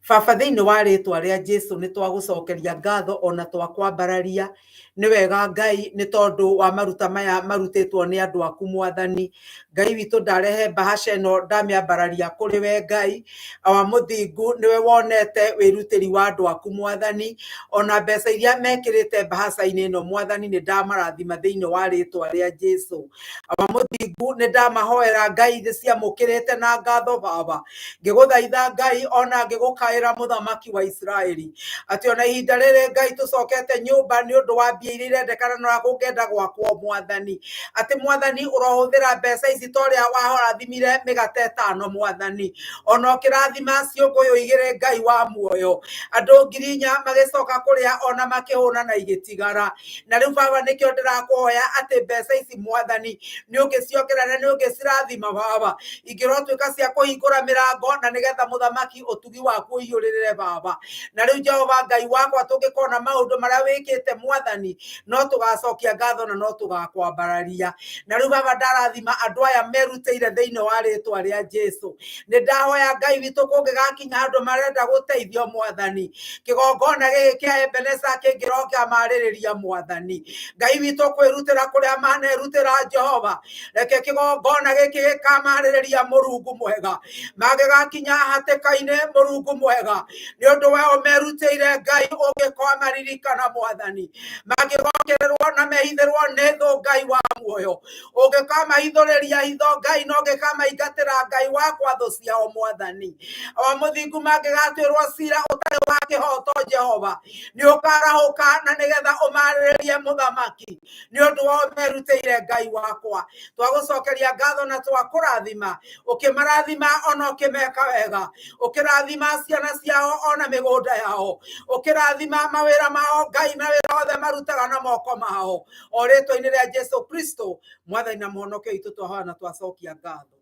Baba, thĩinĩ wa rĩtwa rĩa Jesu nĩ twagũcokeria ngatho ona twakwambararia. Nĩ wega Ngai, nĩ tondũ wa maruta maya marutĩtwo nĩ andũ aku Mwathani. Ngai witũ, ndarehe mbahaca ĩno ndamĩambararia kũrĩ we Ngai. Awa mũthingu, nĩwe wonete wĩrutĩri wa andũ aku Mwathani. Ona mbeca iria mekĩrĩte mbahaca-inĩ ĩno Mwathani, nĩ ndamarathima thĩinĩ wa rĩtwa rĩa Jesu. Awa mũthingu, nĩ ndamahoera Ngai, nĩ ciamũkĩrĩte na ngatho Baba. Ngĩgũthaitha Ngai ona ngĩgũkaĩra mũthamaki wa Isiraeli, atĩ ona ihinda rĩrĩ Ngai tũcokete nyũmba nĩ ũndũ wa mbia iria irendekana na ũrĩa kũngĩenda gwakwo Mwathani, atĩ Mwathani ũrohũthĩra mbeca ici ta ũrĩa wahorathimire mĩgate ĩtano Mwathani, ona ũkĩrathima ciũngũyũ igĩrĩ Ngai wa muoyo, andũ 4,000 magĩcoka kũrĩa ona makĩhũna na igĩtigara. Na rĩu Baba nĩkĩo ndĩrakũhoya atĩ mbeca ici Mwathani nĩ ũngĩciongerera na nĩ ũngĩcirathima Baba, ingĩrotuĩka cia kũhingũra mĩrango na nĩgetha mũthamaki ũtugi waku ũiyũrĩrĩre Baba. Na rĩu Jehova Ngai wakwa, tũngĩkona maũndũ marĩa wĩkĩte Mwathani, no tũgacokia ngatho na no tũgakwambararia. Na rĩu Baba ndarathima andũ aya merutĩire thĩinĩ wa rĩtwa rĩa Jesu. Nĩ ndahoya Ngai witũ, kũngĩgakinya handũ marenda gũteithio Mwathani, kĩgongona gĩkĩ kĩa Ebeneza kĩngĩroka marĩrĩria Mwathani Ngai witũ, kwĩrutĩra kũrĩa manerutĩra Jehova, reke kĩgongona gĩkĩ gĩkamarĩrĩria Mũrungu mwega, mangĩgakinya hatĩka-inĩ Mũrungu mwega, nĩ ũndũ wao merutĩire Ngai, ũngĩkorwo maririkana Mwathani, mangĩgokererwo na mehithĩrwo nĩ thũ Ngai wa muoyo, ũngĩkamahithũrĩria hitho Ngai, no ũngĩkamaingatĩra Ngai wakwa thũ ciao Mwathani. O mũthingu mangĩgatuĩrwo cira ũtarĩ wa kĩhoto Jehova, nĩ ũkarahũka na nĩgetha ũmarĩrĩrie mũthamaki, nĩ ũndũ wao merutĩire Ngai wakwa. Twagũcokeria ngatho na twakũrathima, ũkĩmarathima ona ũkĩmeka wega, ũkĩrathima ciana ciao ona mĩgũnda yao, ũkĩrathima mawĩra mao Ngai, mawĩra othe marutaga na moko mao, o rĩtwa-inĩ rĩa Jesu Kristo Mwathani na mũhonokia witũ, twahoya na twacokia ngatho.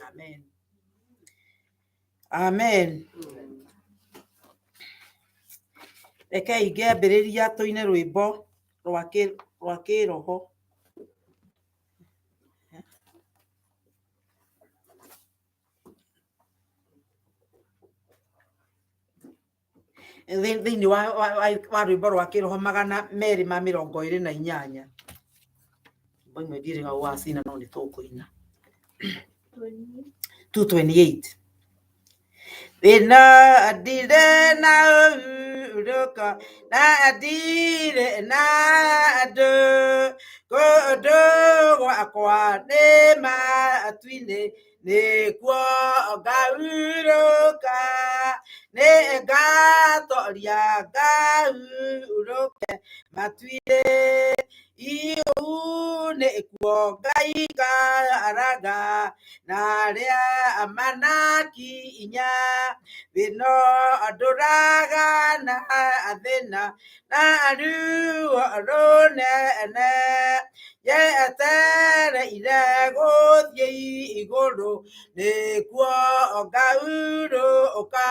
Amen. Amen. Rekei ngĩambĩrĩria tũine rwĩmbo rwa kĩroho. Thĩinĩ wa rwĩmbo rwa kĩroho 228. Nyĩmbo imwe ndiĩrĩga gũgacina no nĩ tũkũina. 228. Thĩna ndirĩ na ũhurũko na ndirĩ na andũ kũndũ gwakwa nĩ matu-inĩ nĩkuo ngahurũka nĩ ngatoria ngahurũke matu-inĩ iu nĩkuo ngaikaraga na arĩa manakinya thĩno ndũraga na thĩna na ruo rũnene njetereire gũthiĩ igũrũ nĩkuo ngahurũka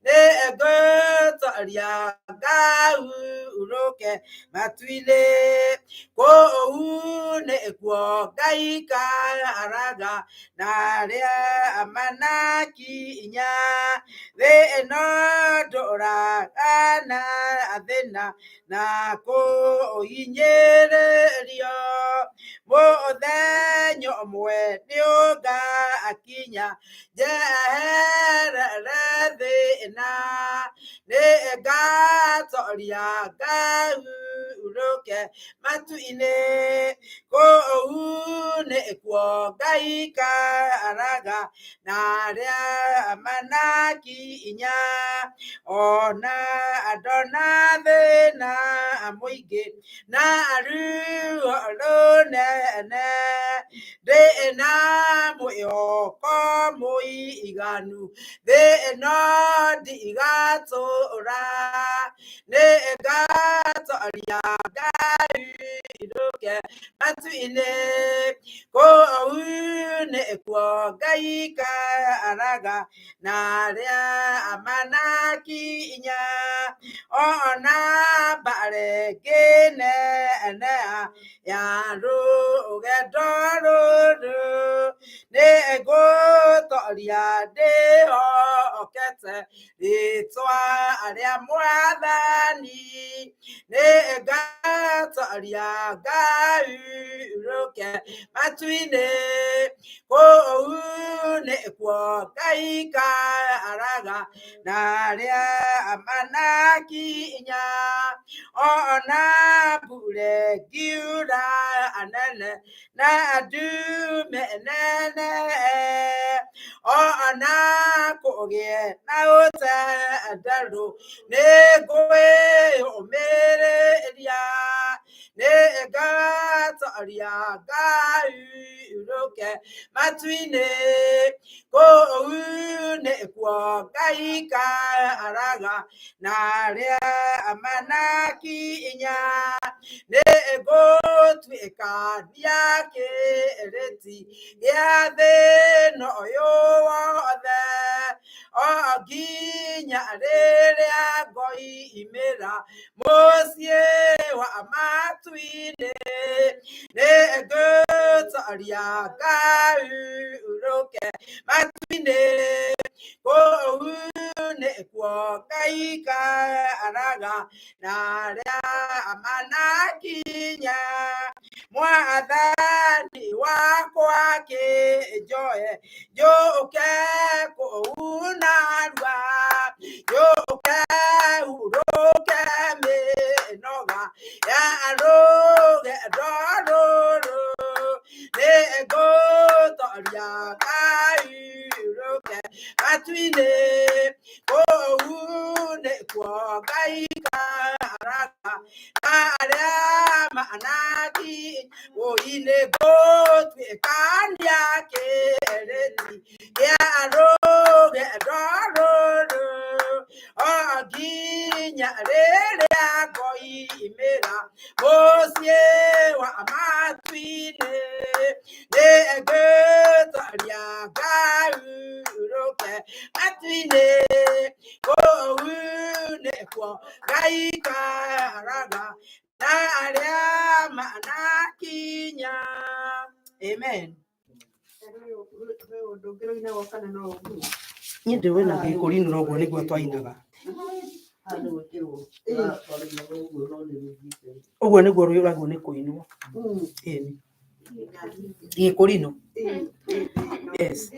nĩ ngũtoria ngahurũke matu-inĩ kũu nĩkuo ngaikaraga na arĩa manakinya thĩ ĩno ndũraga na thĩna na kũhinyĩrĩrio mũthenya ũmwe nĩũgakinya njeherere thĩna nĩ ngatoria ngahurũke matu-inĩ kũu nĩkuo ngaikaraga na arĩa manakinya ona ndona thĩna mũingĩ na ruo rũnene ndĩ na mwĩhoko mũiganu thĩ ĩno ndigatũra nĩ ngatoria ngahurũke matu-inĩ kũu nĩkuo ngaikaraga na arĩa manakinya ona mbare ngĩnene ya rũgendo rũrũ nĩ ngũtoria ndĩhokete rĩtwa rĩa mwathani nĩ ngatoria ngahurũke matu-inĩ kũu nĩkuo ngaikaraga na arĩa manakinya ona mbura ĩngiura nene na ndume nene ona kũgĩe na ũtenderũ nĩ ngwĩyũmĩrĩria nĩ ngatoria ngahurũke matu-inĩ kũu nĩkuo ngaikaraga na arĩa manakinya nĩ ngũtuĩkania kĩrĩti gĩa thĩna ũyũ wothe o nginya rĩrĩa ngoimĩra mũciĩ wa matu-inĩ nĩ ngũtoria ngahurũke matu-inĩ kũu nĩkuo ngaikaraga na arĩa manakinya mwathani wakwa kĩnjoe njũke kũu narua njũke hurũke mĩnoga ya rũgendo rũrũ nĩ ngũtoria ngahurũke matu-inĩ kũu nĩkuo ngaikaraga na arĩa manakinya wũi nĩ ngũtuĩkania kĩrĩti gĩa rũgendo rũrũ o nginya rĩrĩa ngoimĩra mũciĩ wa matu-inĩ nĩ ngũtoria ngahurũke matu-inĩ kũu nĩkuo ngaikaraga na arĩa manakinya amen. Niĩ ndĩũĩ na gĩkũrinũra ũguo nĩguo twainaga ũguo nĩguo rwĩragwo nĩ kũinwo. Ĩni. Gĩkũrinũ. Yes.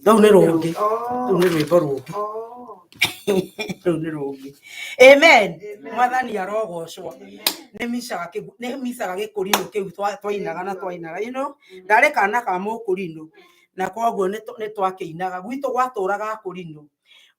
Rũu nĩ rũngĩ, rũu nĩ rwĩmbo rũngĩ, rũu nĩ rũngĩ. Amen. Mwathani arogocwo. Nĩ micaga nĩ micaga gĩkũrinũ kĩu twainaga na twainaga. You know, ndarĩ kana ka mũkũrinũ na koguo nĩ twakĩinaga. Gwitũ gwatũraga akũrinũ.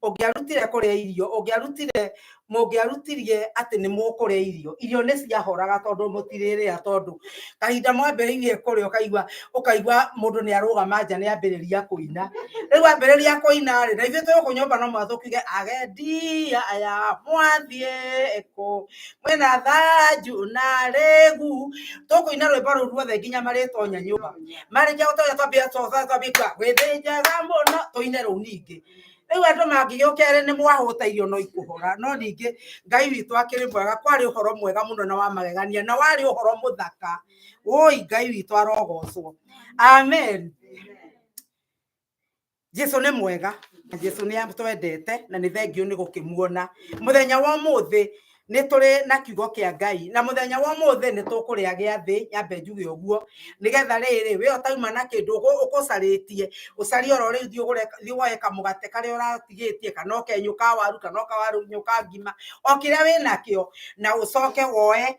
Ũngĩarutire kũrĩa irio, ũngĩarutire, mũngĩarutirie atĩ nĩ mũkũrĩa irio, irio nĩ ciahoraga tondũ mũtirĩrĩa, tondũ kahinda mwambĩrĩirie kũrĩa ũkaigua, ũkaigua mũndũ nĩ arũgama nja nĩ ambĩrĩria kũina. Rĩu ambĩrĩria kũina rĩ, na ithuĩ twĩ gũkũ nyũmba no mũhaka tũkiuge agendi aya mwathiĩ kũ, mwĩna thanju na rĩgu. Tũkũina rwĩmbo rũu ruothe nginya marĩtonya nyũmba. Marĩkia gũtonya twambie twambie kuga gwĩthĩnjaga mũno, tũine rũu ningĩ. Rĩu andũ mangĩgĩũka erĩ nĩ mwahũta irio no ikũhora, no ningĩ Ngai witũ akĩrĩ mwega. Kwarĩ ũhoro mwega mũno na wa magegania, na warĩ ũhoro mũthaka. Woi, Ngai witũ arogocwo. Amen. Jesu nĩ mwega, na Jesu nĩ atwendete, na nĩ thengiũ nĩ gũkĩmuona. Mũthenya wa ũmũthĩ nĩ tũrĩ na kiugo kĩa Ngai, na mũthenya wa ũmũthĩ nĩ tũkũrĩa gĩathĩ, nyambe njuge ũguo, nĩgetha rĩrĩ, we ũtauma na kĩndũ ũkũcarĩtie, ũcarie oro rĩu, thiĩ ũgũre, thiĩ woe kamũgate karĩa ũratigĩtie, kana o kenyũ ka waru, kana o kawaru ka ngima, o kĩrĩa wĩnakĩo, na ũcoke woe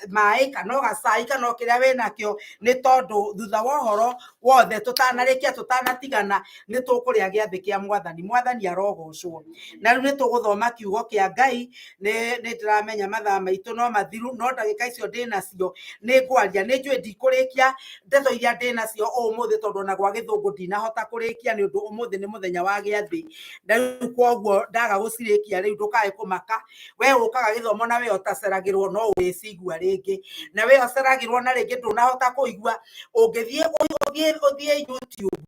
maĩ kana o gacai kana o kĩrĩa wĩnakĩo, nĩ tondũ thutha wa ũhoro wothe tũtanarĩkia tũtanatigana nĩ tũkũrĩa gĩathĩ kĩa Mwathani. Mwathani arogocwo. Na rĩu nĩ tũgũthoma kiugo kĩa Ngai. Nĩ ndĩramenya mathaa maitũ no mathiru, no ndagĩka icio ndĩ nacio nĩ ngwaria. Nĩ njũĩ ndikũrĩkia ndeto iria ndĩ nacio ũmũthĩ, tondũ ona gwa gĩthũngũ ndinahota kũrĩkia, nĩ ũndũ ũmũthĩ nĩ mũthenya wa gĩathĩ, na rĩu koguo ndaga gũcirĩkia rĩu ndũkae kũmaka. We ũkaga gĩthomo na we ũtaceragĩrwo no ũrĩcigua rĩngĩ, na we ũceragĩrwo na rĩngĩ ndũnahota kũigua, ũngĩthiĩ ũthiĩ YouTube,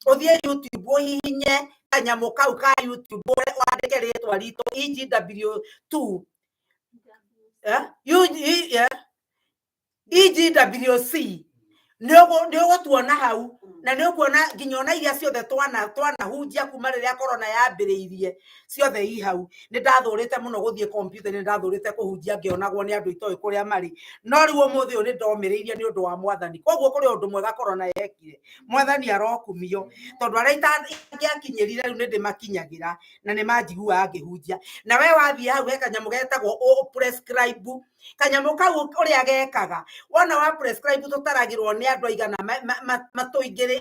ũthiĩ YouTube ũhihinye kanyamũ kau ka YouTube, wandĩke rĩtwa ritũ EGW2, eh? Yeah. EGWC, nĩ ũgũtuona hau, na nĩ ũkuona nginya ona iria ciothe twanahunjia kuma rĩrĩa corona yambĩrĩirie, ciothe i hau. Nĩ ndathũrĩte mũno gũthiĩ kompiuta, nĩ ndathũrĩte kũhunjia ngĩonagwo nĩ andũ itoĩ kũrĩa marĩ, no rĩu ũmũthĩ ũyũ nĩ ndomĩrĩirie nĩ ũndũ wa Mwathani. Koguo kũrĩ ũndũ mwega corona yekire, Mwathani arokumio, tondũ arĩa itangĩakinyĩrire rĩu nĩ ndĩmakinyagĩra na nĩ manjiguaga ngĩhunjia. Na we wathiĩ hau he kanyamũ getagwo prescribe, kanyamũ kau ũrĩa gekaga, wona wa prescribe tũtaragĩrwo nĩ andũ aigana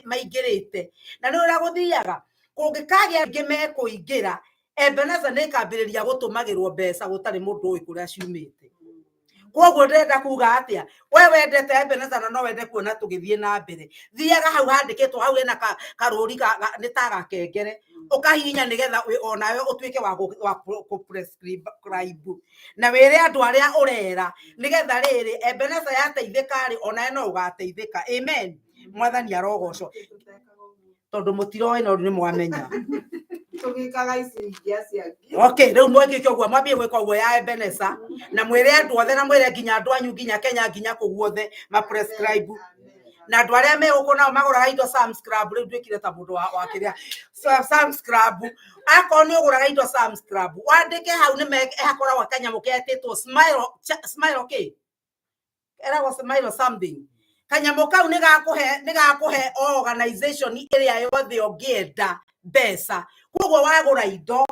maingĩrĩte, na nĩ ũrĩa gũthiaga kũngĩkagĩa angĩ mekũingĩra, Ebeneza nĩ ĩkambĩrĩria gũtũmagĩrwo mbeca gũtarĩ mũndũ ũĩ kũrĩa ciumĩte. Koguo ndĩrenda kuga atĩa, we wendete Ebeneza na no wende kuona tũgĩthiĩ na mbere, thiaga hau handĩkĩtwo hau hena karũri nĩ ta gakengere, ũkahihinya nĩgetha onawe ũtuĩke wa kũ-prescribe na wĩre andũ arĩa ũrera, nĩgetha rĩrĩ Ebeneza yateithĩka rĩ, onawe no ũgateithĩka. Amen. Mwathani arogocwo. Tondũ mũtiroĩ no nĩ mwamenya. Tũgĩkaga iciringi acio angĩ. Okay, rĩu mwĩkĩke ũguo, mwambie gwĩka ũguo ya Ebeneza, na mwĩre andũ othe, na mwĩre nginya andũ anyu nginya Kenya nginya kũu guothe ma prescribe, na andũ arĩa me gũkũ nao magũraga indo Sam's Club. Rĩu nduĩkire ta mũndũ wa kĩrĩa Sam's Club. Akorwo nĩ ũgũraga indo Sam's Club, wandĩke hau nĩ hakoragwo kanyamũ ketĩtwo smile, smile kĩ eragwo smile something. Kanyamũ kau nĩ gakũhe, nĩ gakũhe organization ĩrĩa yothe ũngĩenda mbeca. Koguo wagũra indo,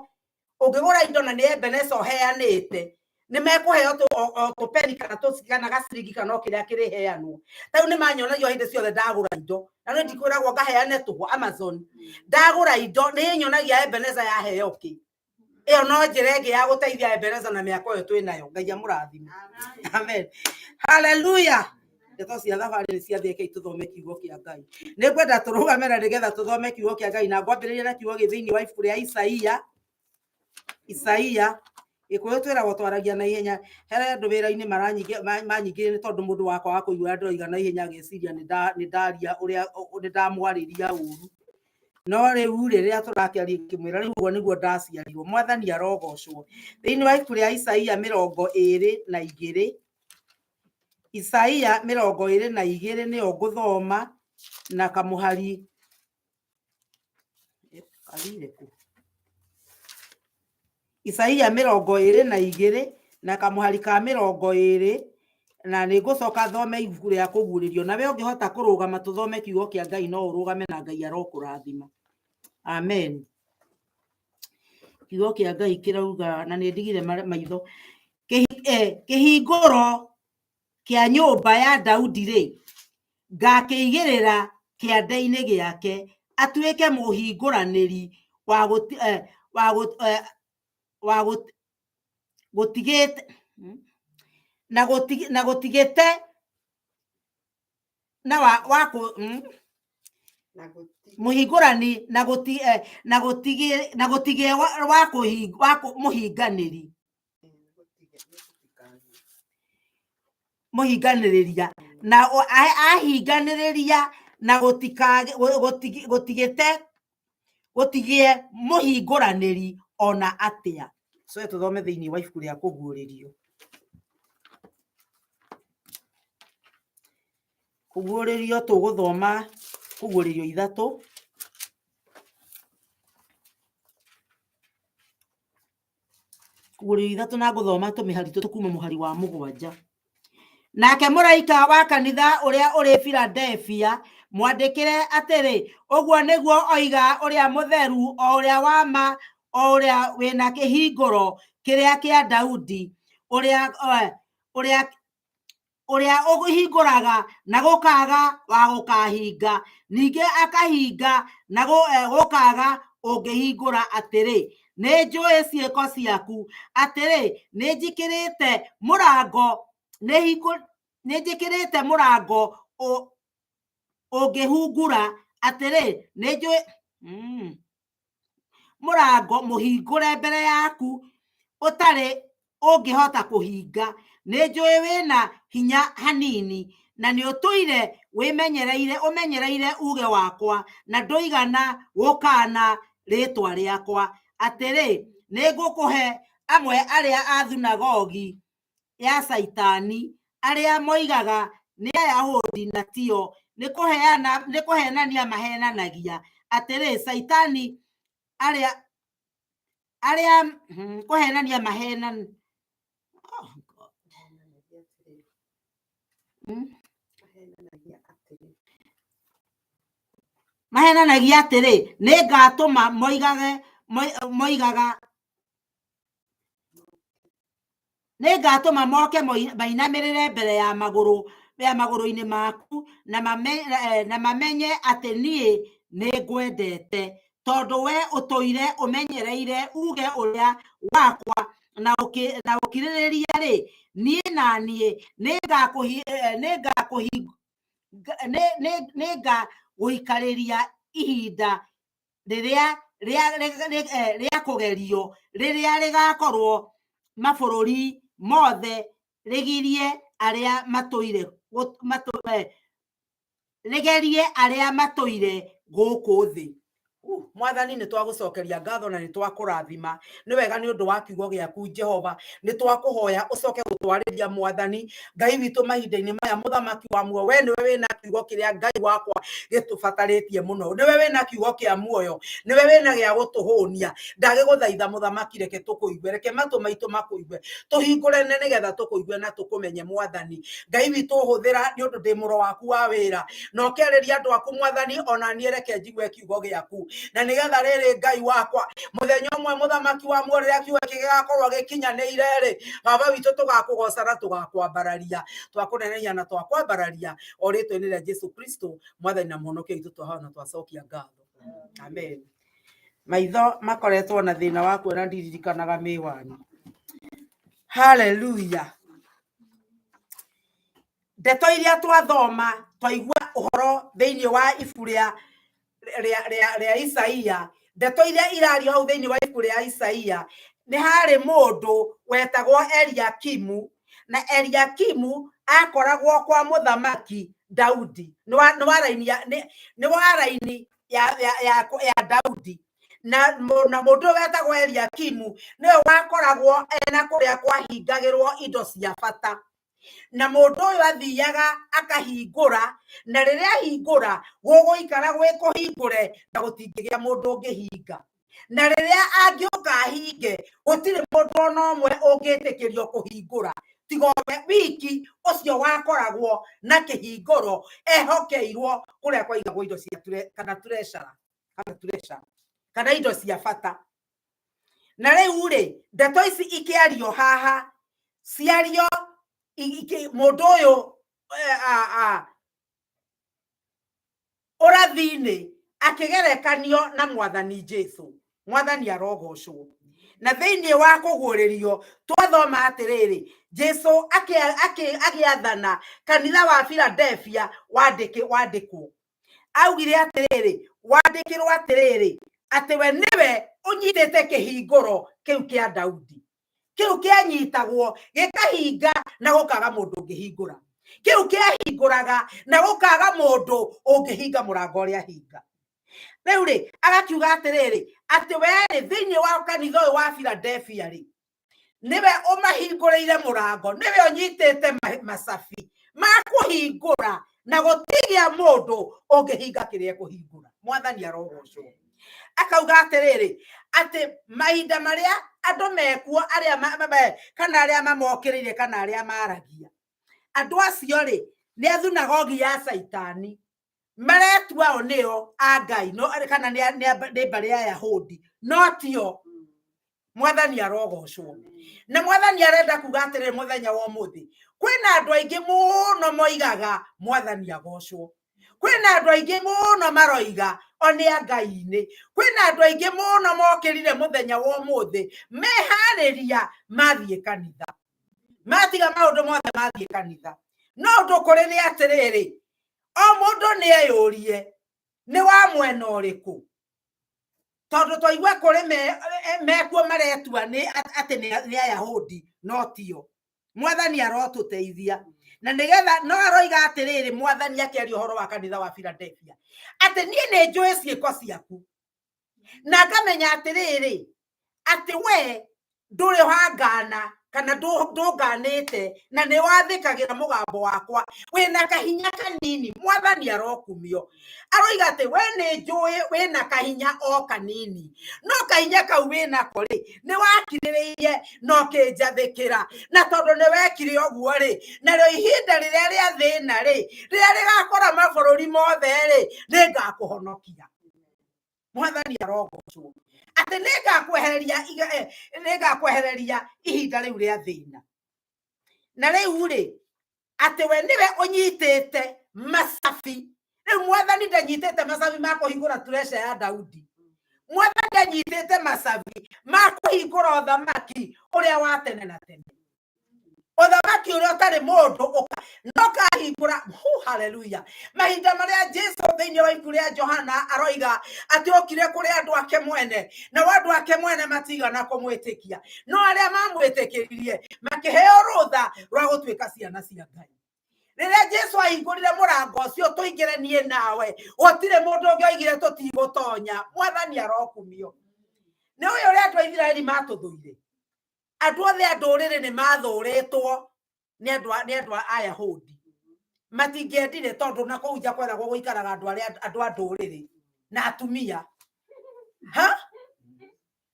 ũngĩgũra indo na nĩ Ebeneza ũheanĩte, nĩ mekũheo tũpeni kana kana gaciringi kana o kĩrĩa kĩrĩheanwo. Ta rĩu nĩ manyonagia hĩndĩ ciothe ndagũra indo, na nĩ ndikwĩragwo ngaheane tũhũ Amazon, ndagũra indo nĩ ĩnyonagia Ebeneza yaheo kĩ. Ĩyo no njĩra ĩngĩ ya gũteithia Ebeneza na mĩaka ĩyo twĩ nayo. Ngai amũrathime. Amen. Haleluya. Ndeto cia thabarĩ nĩ ciathiĩ, rekei tũthome kiugo kĩa Ngai. Nĩ ngwenda tũrũgame na nĩgetha tũthome kiugo kĩa Ngai, na ngwambĩrĩria na kiugo gĩ thĩinĩ wa ibuku rĩa Isaia. Isaia, Gĩkũyũ twĩragwo twaragia na ihenya. He andũ wĩra-inĩ manyingĩrire nĩ tondũ mũndũ wakwa wa kũigua ndĩroiga na ihenya agĩciria nĩ ndaria ũrĩa nĩ ndamwarĩria ũru. No rĩu rĩ, rĩrĩa tũrakĩaria ngĩmwĩra rĩu ũguo nĩguo ndaciarirwo. Mwathani arogocwo. Thĩinĩ wa ibuku rĩa Isaia 22, Isaia 22 nĩyo ngũthoma na kamũhari kathire kũ? Isaia 22 na kamũhari ka mĩrongo ĩrĩ. Na nĩ ngũcoka thome ibuku rĩa kũguũrĩrio. Nawe ũngĩhota kũrũgama tũthome kiugo kĩa Ngai no ũrũgame na Ngai arokũrathima. Amen. Kiugo kĩa Ngai kĩrauga, na nĩ ndigire maitho, kĩhingũro kĩa nyũmba ya Daudi-rĩ, ngakĩigĩrĩra kĩande-inĩ gĩake, atuĩke mũhingũranĩri wa gũtigĩte na gũtigĩte na wa wa kũ mũhingũrani na gũti na gũtigĩ na gũtigĩe wa wa mũhinganĩri mũhinganĩrĩria na ahinganĩrĩria na gũtigĩte gũtigĩe mũhingũranĩri ona atĩa. So tũthome thĩinĩ wa ibuku rĩa kũguũrĩrio. Kũguũrĩrio tũgũthoma kũguũrĩrio ithatũ. Kũguũrĩrio ithatũ na ngũthoma tũmĩhari tũtũ kuma mũhari wa 7. Nake mũraika wa kanitha ũrĩa ũrĩ Philadelphia mwandĩkĩre atĩrĩ, ũguo nĩguo oiga ũrĩa mũtheru, o ũrĩa wa ma, o ũrĩa wĩna kĩhingũro kĩrĩa kĩa Daudi, ũrĩa ũhingũraga na gũkaga wa gũkahinga, ningĩ akahinga na gũkaga ũngĩhingũra atĩrĩ, nĩ njũĩ ciĩko ciaku, atĩrĩ, nĩ njĩkĩrĩte mũrango, nĩ njĩkĩrĩte mũrango ũngĩhungura, atĩrĩ, nĩ njũĩ mũrango mũhingũre mbere yaku ũtarĩ ũngĩhota kũhinga, nĩ njũĩ wĩna hinya hanini, na nĩ ũtũire ũmenyereire uge wakwa, na ndũigana gũkaana rĩtwa rĩakwa. Atĩrĩ, nĩ ngũkũhe amwe arĩa a thunagogi ya Caitani, arĩa moigaga nĩ Ayahudi na tio, nĩ kũhenania mahenanagia. Atĩrĩ, Caitani arĩa kũhenania mahenan mahenanagia atĩrĩ, nĩ ngatũma moigaga nĩ ngatũma moke mainamĩrĩre mbere ya magũrũ-inĩ maku, na mamenye atĩ niĩ nĩ ngwendete, tondũ we ũtũire ũmenyereire uge ũrĩa wakwa na ũkirĩrĩria rĩ, niĩ na niĩ nĩngagũikarĩria ihinda rĩrĩa rĩa kũgerio, rĩrĩa rĩgakorwo mabũrũri mothe, rĩgirie arĩa matũire rĩgerie arĩa matũire gũkũ thĩ. Mwathani, nĩ twagũcokeria ngatho na nĩ twakũrathima. Nĩ wega nĩ ũndũ wa kiugo gĩaku Jehova. Nĩ twakũhoya ũcoke gũtwarĩria Mwathani Ngai witũ mahinda-inĩ maya, mũthamaki wa muoyo. We nĩwe wĩna kiugo kĩrĩa Ngai wakwa gĩtũbatarĩtie mũno. Nĩwe wĩna kiugo kĩa muoyo, nĩwe wĩna gĩa gũtũhũnia. Ndagĩgũthaitha mũthamaki, reke tũkũigue, reke matũ maitũ makũigue, tũhingũrane nĩgetha tũkũigue na tũkũmenye Mwathani Ngai witũ. Hũthĩra nĩ ũndũ ndĩ mũro waku wa wĩra, na ũkĩarĩria andũ aku Mwathani, ona niĩ reke njigue kiugo gĩaku, na nĩgetha rĩrĩ Ngai wakwa mũthenya ũmwe mũthamaki wa muoyo rĩrĩa kiugo gĩkĩ gĩgakorwo gĩkinyanĩire rĩ, Baba witũ tũgakũgoca na tũgakwambararia, twakũnenehia na twakwambararia o rĩtwa-inĩ rĩa Jesu Kristo Mwathani na Mũhonokia witũ, twahoya na twacokia ngatho. Amen. Maitho makoretwo na thĩna wa kuona, ndiririkanaga mĩwani. Hallelujah. Ndeto iria twathoma twaigua ũhoro thĩinĩ wa ibuku rĩa Isaia, ndeto iria irario hau thĩinĩ wa ibuku rĩa Isaia, nĩ harĩ mũndũ wetagwo Eliakimu, na Eliakimu akoragwo kwa mũthamaki Daudi, nĩ wa raini ya Daudi, na mũndũ ũyũ wetagwo Eliakimu nĩwe wakoragwo ena kũrĩa kwahingagĩrwo indo cia bata. Na mũndũ ũyũ athiaga akahingũra, na rĩrĩa ahingũra gũgũikara gwĩ kũhingũre na gũtingĩgĩa mũndũ ũngĩhinga. Na rĩrĩa angĩũka ahinge, gũtirĩ mũndũ ona ũmwe ũngĩtĩkĩrio kũhingũra, tiga we wiki Ũcio wakoragwo na kĩhingũro ehokeirwo kũrĩa kwaigagwo indo cia kana treasure, kana treasure, kana indo cia bata. Na rĩu rĩ, ndeto ici ikĩario haha, ciario mũndũ ũyũ ũrathi-inĩ akĩgerekanio na Mwathani Jesu. Mwathani arogocwo. Na thĩinĩ wa kũguũrĩrio twathoma atĩrĩrĩ, Jesu agĩathana kanitha wa Philadelphia wandĩkwo, augire atĩrĩrĩ, wandĩkĩrwo atĩrĩrĩ, atĩ we nĩwe ũnyitĩte kĩhingũro kĩu kĩa Daudi, kĩu kĩanyitagwo gĩkahinga na gũkaga mũndũ ũngĩhingũra, kĩu kĩahingũraga na gũkaga mũndũ ũngĩhinga mũrango ũrĩa hinga. Rĩu rĩ, agakiuga atĩrĩrĩ, atĩ we rĩ, thĩinĩ wa kanitha ũyũ wa Philadelphia rĩ, nĩwe ũmahingũrĩire mũrango, nĩwe ũnyitĩte macabi ma kũhingũra na gũtigĩa mũndũ ũngĩhinga kĩrĩa ekũhingũra. Mwathani arogocwo. Akauga atĩrĩrĩ, atĩ mahinda marĩa andũ mekuo, arĩa kana arĩa mamokĩrĩire kana arĩa maragia, andũ acio rĩ, nĩ a thunagogi ya Caitani, maretua o nĩo a Ngai, no kana nĩ mbarĩ ya Yahudi, no tio. Mwathani arogocwo. Na Mwathani arenda kuga atĩrĩrĩ, mũthenya wa ũmũthĩ kwĩna andũ aingĩ mũno moigaga Mwathani agocwo, kwĩna andũ aingĩ mũno maroiga o nĩ a Ngai-inĩ, kwĩna andũ aingĩ mũno mokĩrire mũthenya wa ũmũthĩ meharĩria mathiĩ kanitha, matiga maũndũ mothe mathiĩ kanitha. No ũndũ kũrĩ nĩ atĩrĩrĩ, o mũndũ nĩ eyũrie nĩ wa mwena ũrĩkũ, tondũ twaigua kũrĩ mekuo maretua nĩ atĩ nĩ Ayahudi, no tio. Mwathani arotũteithia. Na nĩgetha no aroiga atĩrĩrĩ, Mwathani akĩaria ũhoro wa kanitha wa Philadelphia, atĩ niĩ nĩ njũĩ ciĩko ciaku na ngamenya atĩrĩrĩ, atĩ we ndũrĩ wangana kana ndũnganĩte, na nĩ wathĩkagĩra mũgambo wakwa, wĩna kahinya kanini. Mwathani arokumio. Aroiga atĩ we nĩ njũĩ wĩna kahinya o kanini, no kahinya kau wĩnako rĩ, nĩ wakirĩrĩirie na ũkĩnjathĩkĩra, na tondũ nĩ wekire ũguo rĩ, narĩo ihinda rĩrĩa rĩa thĩna rĩ, rĩrĩa rĩgakora mabũrũri mothe rĩ, nĩngakũhonokia. Mwathani arogocwo. Atĩ nĩngakwehereria ihinda rĩu rĩa thĩna. Na rĩu rĩ, atĩ we nĩwe ũnyitĩte macabi. Rĩu Mwathani ndanyitĩte macabi ma kũhingũra treasure ya Daudi. Mwathani anyitĩte macabi ma kũhingũra ũthamaki ũrĩa wa tene na tene, ũthamaki ũrĩa ũtarĩ mũndũ ũka no kahingũra. Hu, haleluya. Mahinda marĩa Jesu thĩinĩ wa ibuku rĩa Johana aroiga atĩ okire kũrĩ andũ ake mwene, nao andũ ake mwene matigana kũmwĩtĩkia, no arĩa mamwĩtĩkĩririe makĩheo rũtha rwa gũtuĩka ciana cia Ngai. Rĩrĩa Jesu ahingũrire mũrango ũcio tũingĩre niĩ nawe, gũtirĩ mũndũ ũngĩoigire tũtigũtonya. Mwathani arokumio. Nĩ ũyũ ũrĩa andũ a Isiraeli matũthũire, andũ othe a ndũrĩrĩ nĩ mathũrĩtwo nĩ andũ a Ayahudi, matingĩendire, tondũ na kũu nja kweragwo gũikaraga andũ arĩa andũ a ndũrĩrĩ na atumia ha.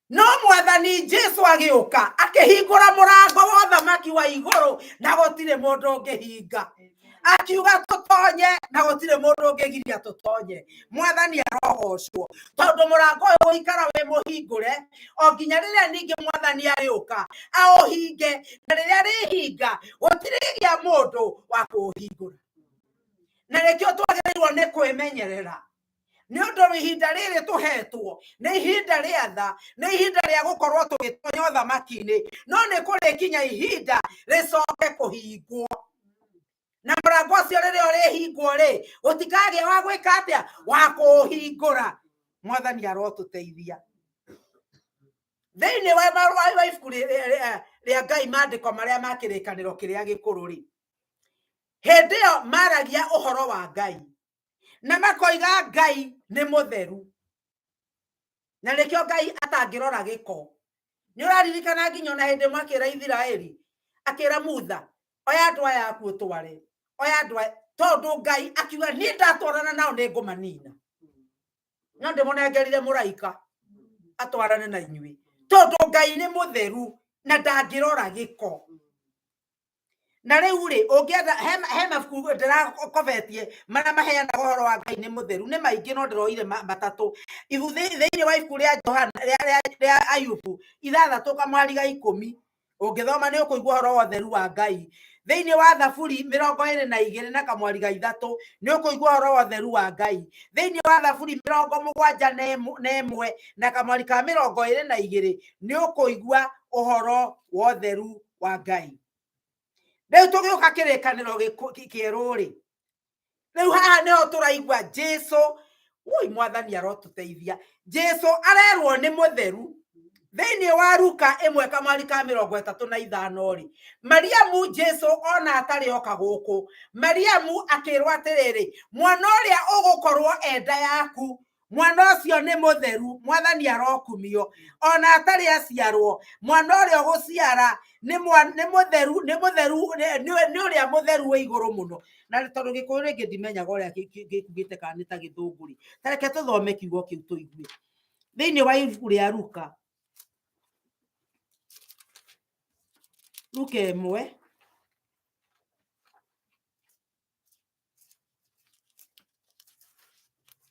No Mwathani Jesu agĩũka akĩhingũra mũrango wa ũthamaki wa igũrũ, na gũtirĩ mũndũ ũngĩhinga. Akiuga tũtonye, na gũtirĩ mũndũ ũngĩgiria tũtonye. Mwathani arogocwo, tondũ mũrango ũyũ ũikara wĩ mũhingũre o nginya rĩrĩa ningĩ Mwathani arĩũka aũhinge, na rĩrĩa rĩhinga gũtirĩ gĩa mũndũ wa kũũhingũra. Na nĩkĩo twagĩrĩirwo nĩ kwĩmenyerera, nĩ ũndũ ihinda rĩrĩ tũhetwo nĩ ihinda rĩa tha, nĩ ihinda rĩa gũkorwo tũgĩtonya ũthamaki-inĩ, no nĩ kũrĩkinya ihinda rĩcoke kũhingwo, na mũrango ũcio rĩrĩa ũrĩhingwo rĩ, gũtikagĩa wa gwĩka atĩa, wa kũũhingũra. Mwathani arotũteithia. Thĩinĩ wa marũa wa ibuku rĩa Ngai, maandĩko marĩa ma kĩrĩkanĩro kĩrĩa gĩkũrũ rĩ, hĩndĩ ĩyo maragia ũhoro wa Ngai na makoiga Ngai nĩ mũtheru, na nĩkĩo Ngai atangĩrora gĩko. Nĩ ũraririkana nginya ona hĩndĩ ĩmwe akĩra Isiraeli, akĩra Musa, oya andũ aya aku ũtware, oya andũ aya, tondũ Ngai akiuga niĩ ndatwarana nao nĩ ngũmanina, no ndĩmũnengerire mũraika atwarane na inyuĩ, tondũ Ngai nĩ mũtheru na ndangĩrora gĩko. Na rĩu rĩ, ũngĩenda he mabuku ndĩrakobetie marĩa maheanaga ũhoro wa Ngai nĩ mũtheru, nĩ maingĩ no ndĩroire matatũ. Ibu thĩinĩ wa ibuku rĩa Johana rĩa Ayubu 6 kamwari ga 10, ũngĩthoma nĩ ũkũigua ũhoro wa ũtheru wa Ngai. Thĩinĩ wa Thaburi 22 na kamwari ga 3 nĩ ũkũigua ũhoro wa ũtheru wa Ngai. Thĩinĩ wa Thaburi 71 na kamwari ka 22 nĩ ũkũigua ũhoro wa ũtheru wa Ngai. Rĩu tũgĩũka kĩrĩkanĩro kĩerũ rĩ, rĩu haha nĩho tũraigua Jesu, ui mwathani arotũteithia. Jesu arerwo nĩ mũtheru. Thĩinĩ wa Luka 1 kamwari ka 35 rĩ, Mariamu Jesu ona atarĩ oka gũkũ, Mariamu akĩrwo atĩrĩrĩ, mwana ũrĩa ũgũkorwo enda yaku, mwana ũcio nĩ mũtheru, mwathani arokumio. Ona atarĩ aciarwo, mwana ũrĩa ũgũciara nĩ mũtheru, nĩ mũtheru, nĩ ũrĩa mũtheru wĩ igũrũ mũno. Na tondũ Gĩkũyũ rĩngĩ ndimenyaga ũrĩa gĩkugĩte kana nĩ ta Gĩthũngũ rĩ, ta reke tũthome kiugo kĩu tũigue. Thĩinĩ wa ibuku rĩa Luka, Luka 1,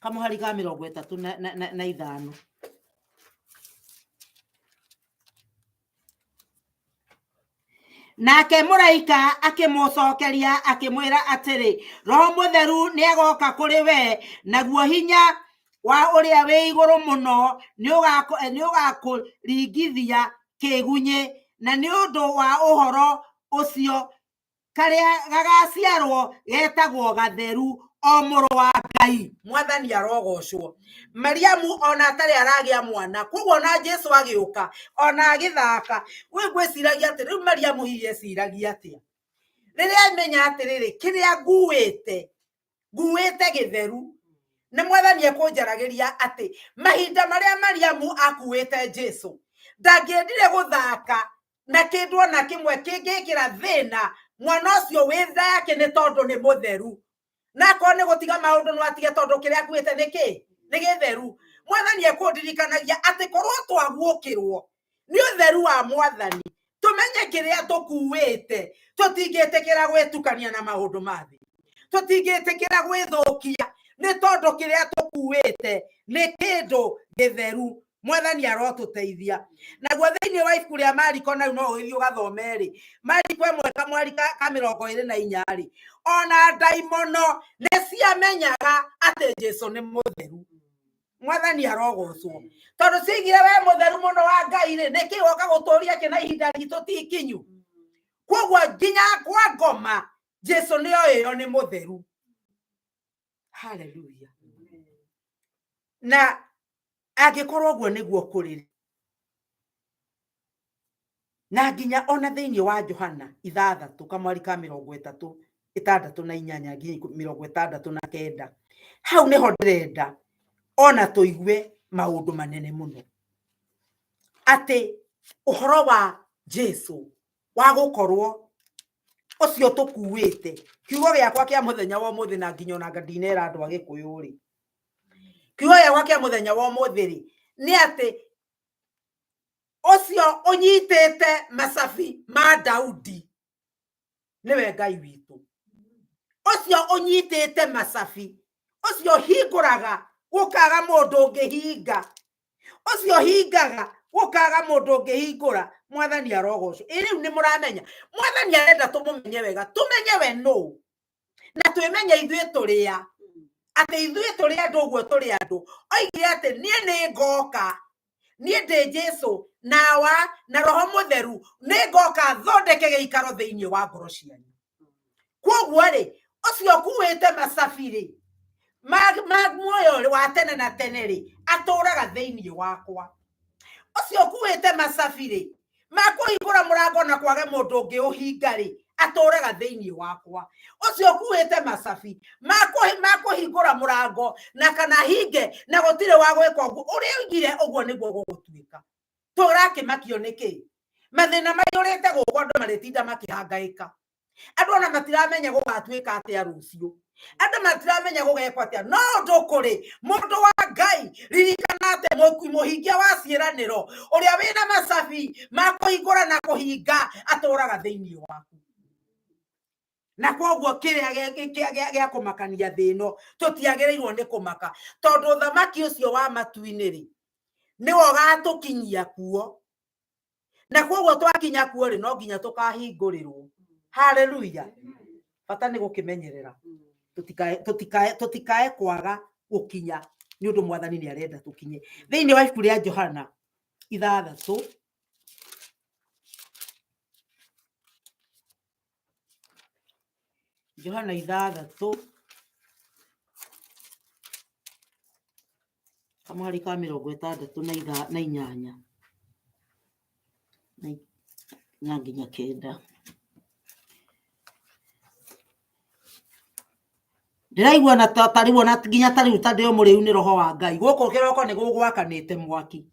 kamũhari ka 35. Nake mũraika akĩmũcokeria akĩmwĩra atĩrĩ, Roho Mũtheru nĩagoka kũrĩ we, naguo hinya wa ũrĩa wĩ igũrũ mũno nĩũgakũringithia kĩgunyĩ, na nĩ ũndũ wa ũhoro ũcio karĩa gagaciarwo getagwo gatheru, o mũrũ wa Ngai. Mwathani arogocwo. Mariamu ona atarĩ aragĩa mwana, koguo ona Jesu agĩũka ona agĩthaka, we ngwĩciragia atĩ rĩu Mariamu hihi eciragia atĩa rĩrĩa amenya atĩrĩrĩ, kĩrĩa nguĩte, nguĩte gĩtheru. Nĩ mwathani ekũnjaragĩria atĩ mahinda marĩa Mariamu akuĩte Jesu, ndangĩendire gũthaka na kĩndũ ona kĩmwe kĩngĩkĩra thĩna mwana ũcio wĩ nda yake, nĩ tondũ nĩ mũtheru. Na akorwo nĩ gũtiga maũndũ no atige, tondũ kĩrĩa akuĩte nĩ kĩ? Nĩ gĩtheru. Mwathani ekũndirikanagia atĩ korwo twaguũkĩrwo nĩ ũtheru wa mwathani, tũmenye kĩrĩa tũkuĩte, tũtingĩtĩkĩra gwĩtukania na maũndũ ma thĩ, tũtingĩtĩkĩra gwĩthũkia, nĩ tondũ kĩrĩa tũkuĩte nĩ kĩndũ gĩtheru. Mwathani arotũteithia. Naguo thĩinĩ wa ibuku rĩa Mariko, na rĩu no ũgĩthiĩ ũgathome rĩ, Mariko 1 kamwari ka 24 rĩ, ona ndaimono nĩ ciamenyaga atĩ Jesu nĩ mũtheru. Mwathani arogocwo. Tondũ ciaigire we mũtheru mũno wa Ngai rĩ, nĩkĩ woka gũtũria kĩ na ihinda ritũ ti ikinyu? Koguo nginya kwa ngoma Jesu nĩ oĩyo nĩ mũtheru. Hallelujah. Na angĩkorwo ũguo nĩguo kũrĩ, na nginya ona thĩinĩ wa Johana 6 kamwari ka 38 nginya 69, hau nĩho ndĩrenda ona tũigue maũndũ manene mũno, atĩ ũhoro wa Jesu wa gũkorwo ũcio tũkuĩte. Kiugo gĩakwa kĩa mũthenya wa ũmũthĩ, na nginya ona ndinera andũ a Gĩkũyũ rĩ, kiugo gĩakwa kĩa mũthenya wa ũmũthĩ rĩ, nĩ atĩ ũcio ũnyitĩte macabi ma Daudi nĩwe Ngai witũ. Ũcio ũnyitĩte macabi, ũcio hingũraga gũkaga mũndũ ũngĩhinga, ũcio hingaga gũkaga mũndũ ũngĩhingũra. Mwathani arogocwo. Ĩ rĩu nĩ mũramenya mwathani arenda tũmũmenye wega, tũmenye we nũ, na twĩmenye ithuĩ tũrĩa, atĩ ithuĩ tũrĩ andũ ũguo tũrĩ andũ. Oigire atĩ niĩ nĩ ngoka, niĩ ndĩ Jesu nawa na Roho Mũtheru, nĩ ngoka thondeke gĩikaro thĩinĩ wa ngoro cianyu. Koguo rĩ, ũcio ũkuĩte macabi rĩ, ma muoyo wa tene na tene rĩ, atũraga thĩinĩ wakwa. Ũcio ũkuĩte macabi rĩ, ma kũhingũra mũrango na kwage mũndũ ũngĩ ũhinga rĩ, atũraga thĩinĩ wakwa. Ũcio ũkuĩte macabi ma kũhingũra mũrango na kana hinge na gũtirĩ wa gwĩka ũguo, ũrĩa oigire ũguo nĩguo gũgũtuĩka. Tũrakĩmakio nĩkĩ? Mathĩna maiyũrĩte gũkũ, andũ marĩtinda makĩhangaĩka. Andũ ona matiramenya gũgatuĩka atĩa rũciũ, andũ matiramenya gũgekwo atĩa. No ũndũ kũrĩ mũndũ wa Ngai, ririkana atĩ mũhingia wa ciĩranĩro ũrĩa wĩna macabi ma kũhingũra na kũhinga atũraga thĩinĩ waku. Na koguo kĩrĩa gĩa kũmakania thĩ ĩno tũtiagĩrĩirwo nĩ kũmaka, tondũ ũthamaki ũcio wa matu-inĩ rĩ nĩwe ũgatũkinyia kuo, na koguo twakinya kuo rĩ no nginya tũkahingũrĩrwo. Haleluya. Bata nĩ gũkĩmenyerera tũtikae kwaga gũkinya, nĩ ũndũ mwathani nĩ arenda tũkinye. Thĩinĩ wa ibuku rĩa Johana 6, Johana 6 kamũhari ka 68 na nginya 9. Ndĩraigua na ta rĩu ona nginya ta rĩu ta ndĩ o mũrĩu nĩ roho wa Ngai. Gũkũ kĩroko nĩ gũgwakanĩte mwaki.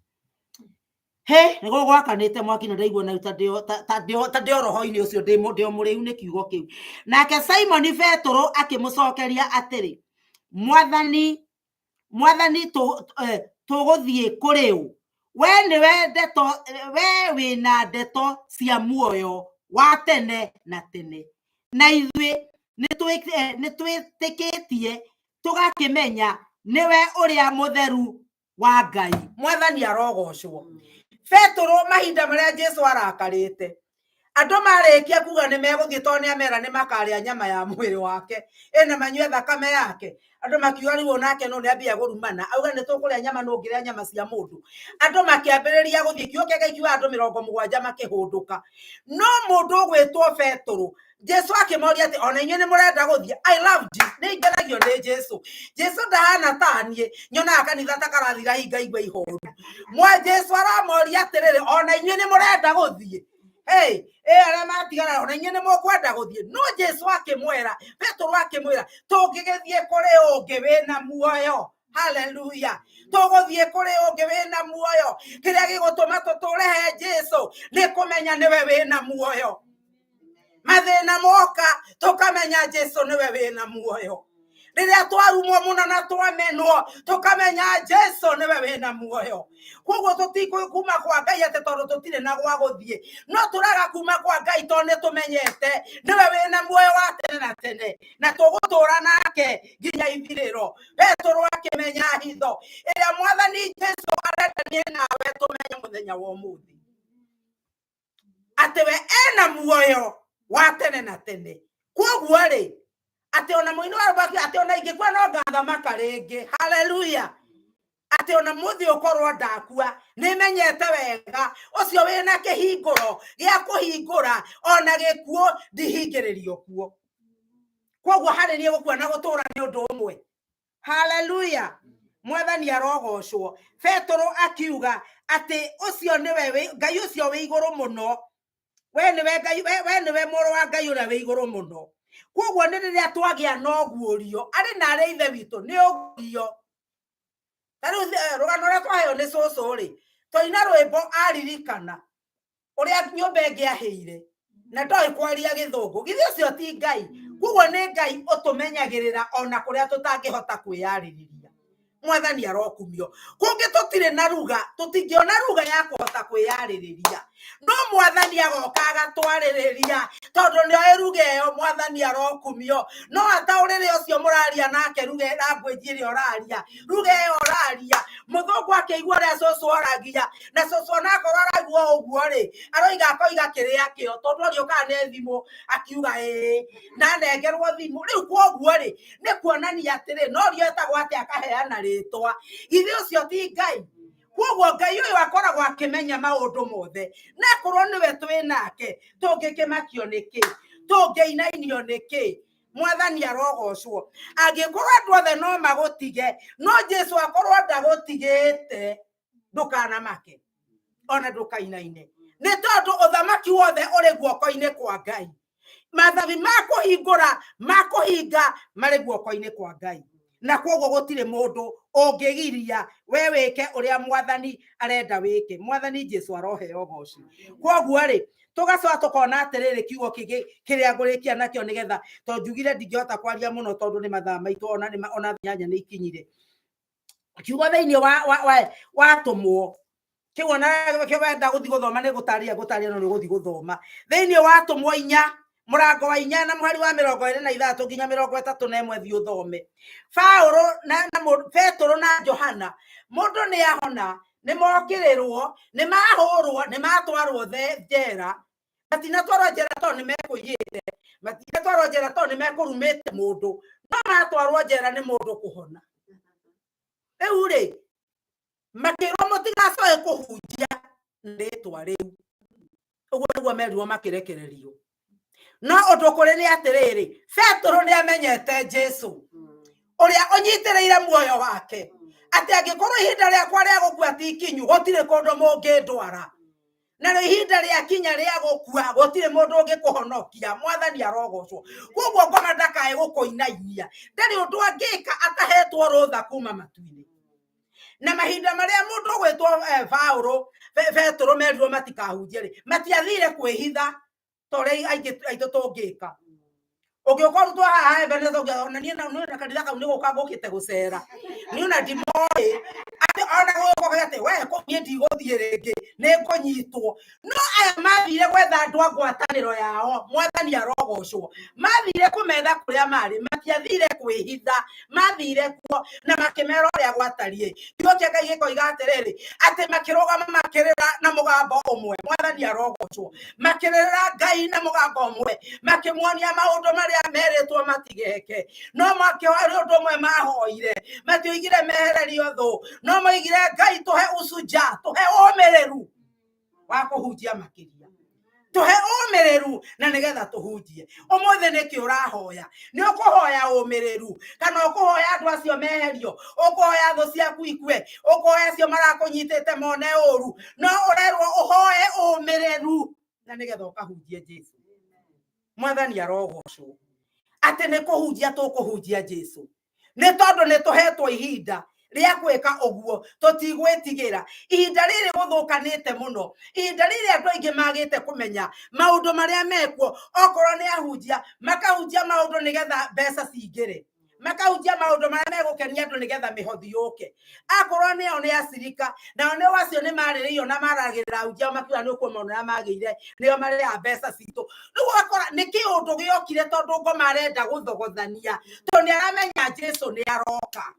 He, nĩ gũgwakanĩte mwaki na ndaigua na rĩu ta ndĩ o roho-inĩ ũcio, ndĩ o mũrĩu nĩ kiugo kĩu. Nake Simoni Betũrũ akĩmũcokeria atĩrĩ, Mwathani, Mwathani, tũgũthiĩ kũrĩ ũ? We nĩwe ndeto, we wĩna ndeto cia muoyo wa tene na tene, na ithuĩ nĩtwĩtĩkĩtie tũgakĩmenya nĩwe ũrĩa mũtheru wa Ngai. Mwathani arogocwo. Betũrũ mahinda marĩa Jesu arakarĩte, andũ marĩkia kuga nĩ megũthiĩ tondũ nĩ amera nĩ makarĩa nyama ya mwĩrĩ wake ĩna manyue thakame yake. Andũ makiuga rĩu onake no nĩambia kũrumana, auga nĩ tũkũrĩa nyama, no ũngĩrĩa nyama cia mũndũ. Andũ makĩambĩrĩria gũthiĩ, kiugo kĩa Ngai kiuga andũ 70 makĩhũndũka. No mũndũ ũgwĩtwo Betũrũ, Jesu akĩmoria atĩ ona inyuĩ nĩ mũrenda gũthiĩ. I love Jesus, nĩ ngenagio nĩ Jesu. Jesu ndahana ta niĩ, nyonaga kanitha ta karathira hinga igua ihoru. Mwa Jesu aramoria atĩrĩrĩ, ona inyuĩ nĩ mũrenda gũthiĩ? Hey, arĩa matigara ona inyuĩ nĩ mũkwenda gũthiĩ? No Jesu akĩmwĩra, Petero akĩmwĩra, tũngĩgĩthiĩ kũrĩ ũngĩ wĩna muoyo? Haleluya. Tũgũthiĩ kũrĩ ũngĩ wĩna muoyo? Kĩrĩa gĩgũtũma tũtũre he Jesu nĩ kũmenya nĩwe wĩna muoyo. Mathĩna moka tũkamenya Jesu nĩwe wĩna muoyo. Rĩrĩa twarumwo mũno na twamenwo tũkamenya Jesu nĩwe wĩna muoyo. Koguo tũtikuma kwa Ngai atĩ tondũ tũtirĩ na gwa gũthiĩ, no tũraga kuma kwa Ngai tondũ nĩ tũmenyete nĩwe wĩna muoyo wa tene na tene, na tũgũtũra nake nginya ithirĩro. Petero akĩmenya hitho ĩrĩa Mwathani Jesu arenda niĩ nawe tũmenye mũthenya wa ũmũthĩ, atĩ we ena muoyo wa tene na tene. Koguo rĩ, atĩ ona mũini wa rwĩmbo akiuga atĩ ona ingĩkua no ngathamaka rĩngĩ. Haleluya. Atĩ ona mũthĩ ũkorwo ndakua, nĩmenyete wega ũcio wĩna kĩhingũro gĩa kũhingũra, ona gĩkuũ ndihingĩrĩrio kuo. Koguo harĩ niĩ gũkua na gũtũra nĩ ũndũ ũmwe. Haleluya. Mwathani arogocwo. Petero akiuga atĩ ũcio nĩwe Ngai ũcio wĩ igũrũ mũno, we nĩwe Ngai, we nĩwe mũrũ wa Ngai ũrĩa wĩ igũrũ mũno. Koguo nĩ rĩrĩa twagĩa na ũguũrio, arĩ na arĩa ithe witũ nĩ ũguũrio. Ta rĩu rũgano rũrĩa twaheo nĩ cũcũ rĩ, twaina rwĩmbo aririkana ũrĩa nyũmba ĩngĩ ahĩire na ndoĩ kwaria gĩthũngũ. Githĩ ũcio ti Ngai? Koguo nĩ Ngai ũtũmenyagĩrĩra ona kũrĩa tũtangĩhota kwĩyarĩrĩria. Mwathani arokumio. Kũngĩ tũtirĩ na ruga, tũtingĩona ruga ya kũhota kwĩyarĩrĩria, no Mwathani agoka agatwarĩrĩria tondũ nĩoĩ ruga ĩyo. Mwathani arokumio. No ataũrĩre ũcio mũraria nake ruga language ĩrĩa ũraria, ruga ĩyo ũraria. Mũthũngũ akĩigua ũrĩa cũcũ oragia, na cũcũ onakorwo araigua ũguo rĩ, aroiga akoiga kĩrĩa kĩo, tondũ agĩũkaga nĩ thimũ akiuga ĩĩ na anengerwo thimũ. Rĩu koguo rĩ, nĩ kuonania atĩrĩ, no ũrĩa etagwo atĩ akaheana rĩtwa. Githĩ ũcio ti Ngai? Koguo Ngai ũyũ akoragwo akĩmenya maũndũ mothe, na akorwo nĩwe twĩ nake, tũngĩkĩmakio nĩkĩ? Tũngĩinainio nĩkĩ? Mwathani arogocwo. Angĩkorwo andũ othe no magũtige, no Jesu akorwo ndagũtigĩte, ndũkanamake ona ndũkainaine, nĩ tondũ ũthamaki wothe ũrĩ guoko-inĩ kwa Ngai. Mathabi ma kũhingũra, ma kũhinga marĩ guoko-inĩ kwa Ngai, na koguo gũtirĩ mũndũ ũngĩgiria we wĩke ũrĩa Mwathani arenda wĩke. Mwathani Jesu aroheo ũgoci. Koguo rĩ, tũgacoka tũkona atĩrĩrĩ, kiugo kĩngĩ kĩrĩa ngũrĩkia nakĩo, nĩgetha tondũ njugire ndingĩhota kwaria mũno tondũ nĩ mathaa maitũ, ona nĩ ona 8 nĩ ikinyire. Kiugo thĩinĩ wa atũmwo kĩu, ona kĩo wenda gũthiĩ gũthoma nĩ gũtarĩria, gũtarĩria no nĩ ũgũthiĩ gũthoma thĩinĩ wa atũmwo 4 Mũrango wa 4 na mũhari wa 26 nginya 31, thiĩ ũthome. Paũlũ na Petũrũ na Johana, mũndũ nĩ ahona, nĩ mokĩrĩrwo, nĩ mahũrwo, nĩ matwarwo njera. Matinatwarwo njera tondũ nĩ mekũiyĩte, matinatwarwo njera tondũ nĩ mekũrumĩte mũndũ, no matwarwo njera nĩ mũndũ kũhona. Rĩu rĩ, makĩrwo mũtigacoe kũhunjia rĩtwa rĩu. Ũguo nĩguo merirwo makĩrekererio. No ũndũ kũrĩ nĩ atĩrĩrĩ, Petũrũ nĩ amenyete Jesu ũrĩa ũnyitĩrĩire muoyo wake, atĩ angĩkorwo ihinda rĩakwa rĩa gũkua ti ikinyu, gũtirĩ kũndũ mũngĩndwara. Na rĩo ihinda rĩa kinya rĩa gũkua, gũtirĩ mũndũ ũngĩkũhonokia. Mwathani arogocwo. Koguo ngoma ndakae gũkũinainia, ndarĩ ũndũ angĩka atahetwo rũtha kuma matu-inĩ. Na mahinda marĩa mũndũ ũgwĩtwo Paũlũ, Petũrũ merirwo matikahunjie rĩ, matiathire kwĩhitha ta ũrĩa aingĩ aitũ tũngĩka. Ũngĩũka ũrutwo haha Ebenezer, ũngĩona ona niĩ na kanitha kau nĩ gũka ngũkĩte gũcera, niĩ ona ndimoĩ atĩ ona gũka atĩ we kũu niĩ ndigũthiĩ rĩngĩ, nĩ ngũnyitwo. No aya mathire gwetha andũ a ngwatanĩro yao, Mwathani arogocwo. Mathire kũmetha kũrĩa marĩ, matiathire kwĩhitha, mathire kuo na makĩmera ũrĩa gwatariĩ. Kiugo kĩa Ngai gĩkoiga atĩrĩrĩ, atĩ makĩrũgama makĩrĩra na mũgambo ũmwe, Mwathani arogocwo. Makĩrĩra Ngai na mũgambo ũmwe, makĩmuonia maũndũ marĩa merĩtwo matigeke. No makĩhoya ũndũ ũmwe mahoire, matioigire mehererio thũ, no moigire Ngai tũhe usuja, tũhe ũmĩrĩru wa kũhunjia makĩria, tũhe ũmĩrĩru na nĩgetha tũhunjie. Ũmũthĩ nĩkĩ ũrahoya? Nĩ ũkũhoya ũmĩrĩru kana ũkũhoya andũ acio meherio? Ũkũhoya thũ ciaku ikue? Ũkũhoya acio marakũnyitĩte mone ũru? No ũrerwo ũhoe ũmĩrĩru na nĩgetha ũkahunjie Jesu. Mwathani arogocwo. Atĩ nĩ kũhunjia tũkũhunjia Jesu, nĩ tondũ nĩ tũhetwo ihinda rĩa gwĩka ũguo, tũtigwĩtigĩra. Ihinda rĩrĩ gũthũkanĩte mũno, ihinda rĩrĩ andũ aingĩ magĩte kũmenya maũndũ marĩa mekuo. Okorwo nĩ ahunjia, makahunjia maũndũ nĩgetha mbeca cingĩre, makahunjia maũndũ marĩa megũkenia andũ nĩgetha mĩhothi yũke. Akorwo nĩo nĩ acirika, nao nĩo acio nĩ marĩrĩirio na maragĩrĩra ahunjia makiuga nĩ ũkuona ũrĩa magĩire, nĩo marĩaga mbeca citũ. Rĩu ũgakora nĩ kĩũndũ gĩokire tondũ ngoma arenda gũthogothania, tondũ nĩ aramenya Jesu nĩ aroka.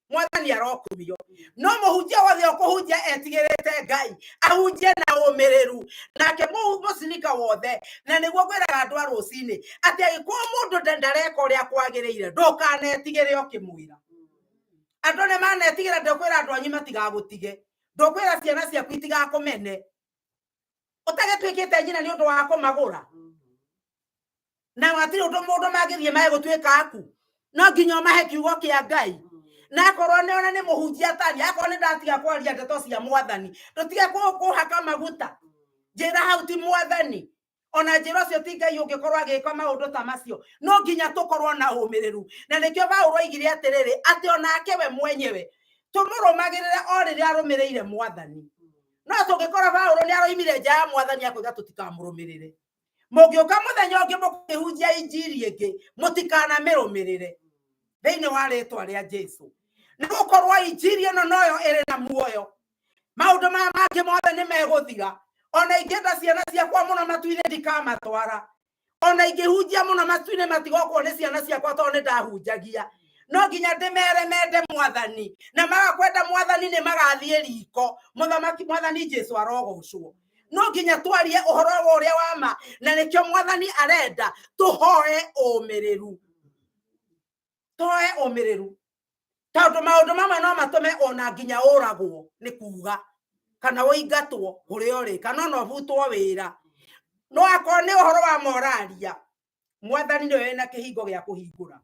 Mwathani arokumio. No mũhunjia wothe ũkũhunjia etigĩrĩte Ngai, ahunjie na ũmĩrĩru. Nake mũcirika wothe, na nĩguo ngwĩraga andũ a rũcinĩ, atĩ angĩkorwo mũndũ ndareka ũrĩa kwagĩrĩire, ndũkanetigĩre ũkĩmwĩra. Andũ nĩ manetigĩra, ndũkwĩra andũ anyu matigagũtige, ndũkwĩra ciana ciaku itigakũmene. Ũtagĩtuĩkĩte nyina nĩ ũndũ wa kũmagũra. Na hatirĩ ũndũ mũndũ mangĩthiĩ mae gũtuĩka aku, no nginya ũmahe kiugo kĩa Ngai. Na akorwo nĩ ona nĩ mũhunjia tani, akorwo nĩ ndatiga kwaria ndeto cia Mwathani, ndũtige kũhaka maguta. Njĩra hau ti Mwathani, ona njĩra ũcio ti Ngai ũngĩkorwo agĩka maũndũ ta macio. No nginya tũkorwo na ũmĩrĩru. Na nĩkĩo Paũlũ oigire atĩrĩrĩ, atĩ onake we mwenyewe tũmũrũmagĩrĩre o rĩrĩa arũmĩrĩire Mwathani. No tũngĩkora Paũlũ nĩ aroimire nja ya Mwathani akoiga tũtikamũrũmĩrĩre. Mũngĩũka mũthenya ũngĩ mũkĩhunjia injiri ĩngĩ, mũtikanamĩrũmĩrĩre thĩinĩ wa rĩtwa rĩa Jesu. Nĩ gũkorwo injiri ĩno noyo ĩrĩ na muoyo. Maũndũ maya mangĩ mothe nĩ megũthira. Ona ingĩenda ciana ciakwa mũno matu-inĩ ndikamatwara. Ona ingĩhunjia mũno matu-inĩ matigokwo nĩ ciana ciakwa tondũ nĩ ndahunjagia. No nginya ndĩmere mende Mwathani, na maga kwenda Mwathani nĩ magathiĩ riko. Mũthamaki Mwathani Jesu arogocwo. No nginya twarie ũhoro wa ũrĩa wa ma, na nĩkĩo Mwathani arenda tũhoe ũmĩrĩru. Tũhoe ũmĩrĩru tondũ maũndũ mamwe no matũme ona nginya ũragwo nĩ kuga, kana ũingatwo kũrĩa ũrĩ, kana ona ũbutwo wĩra. No akorwo nĩ ũhoro wa moraria, Mwathani nĩwe wĩna kĩhingo gĩa kũhingũra.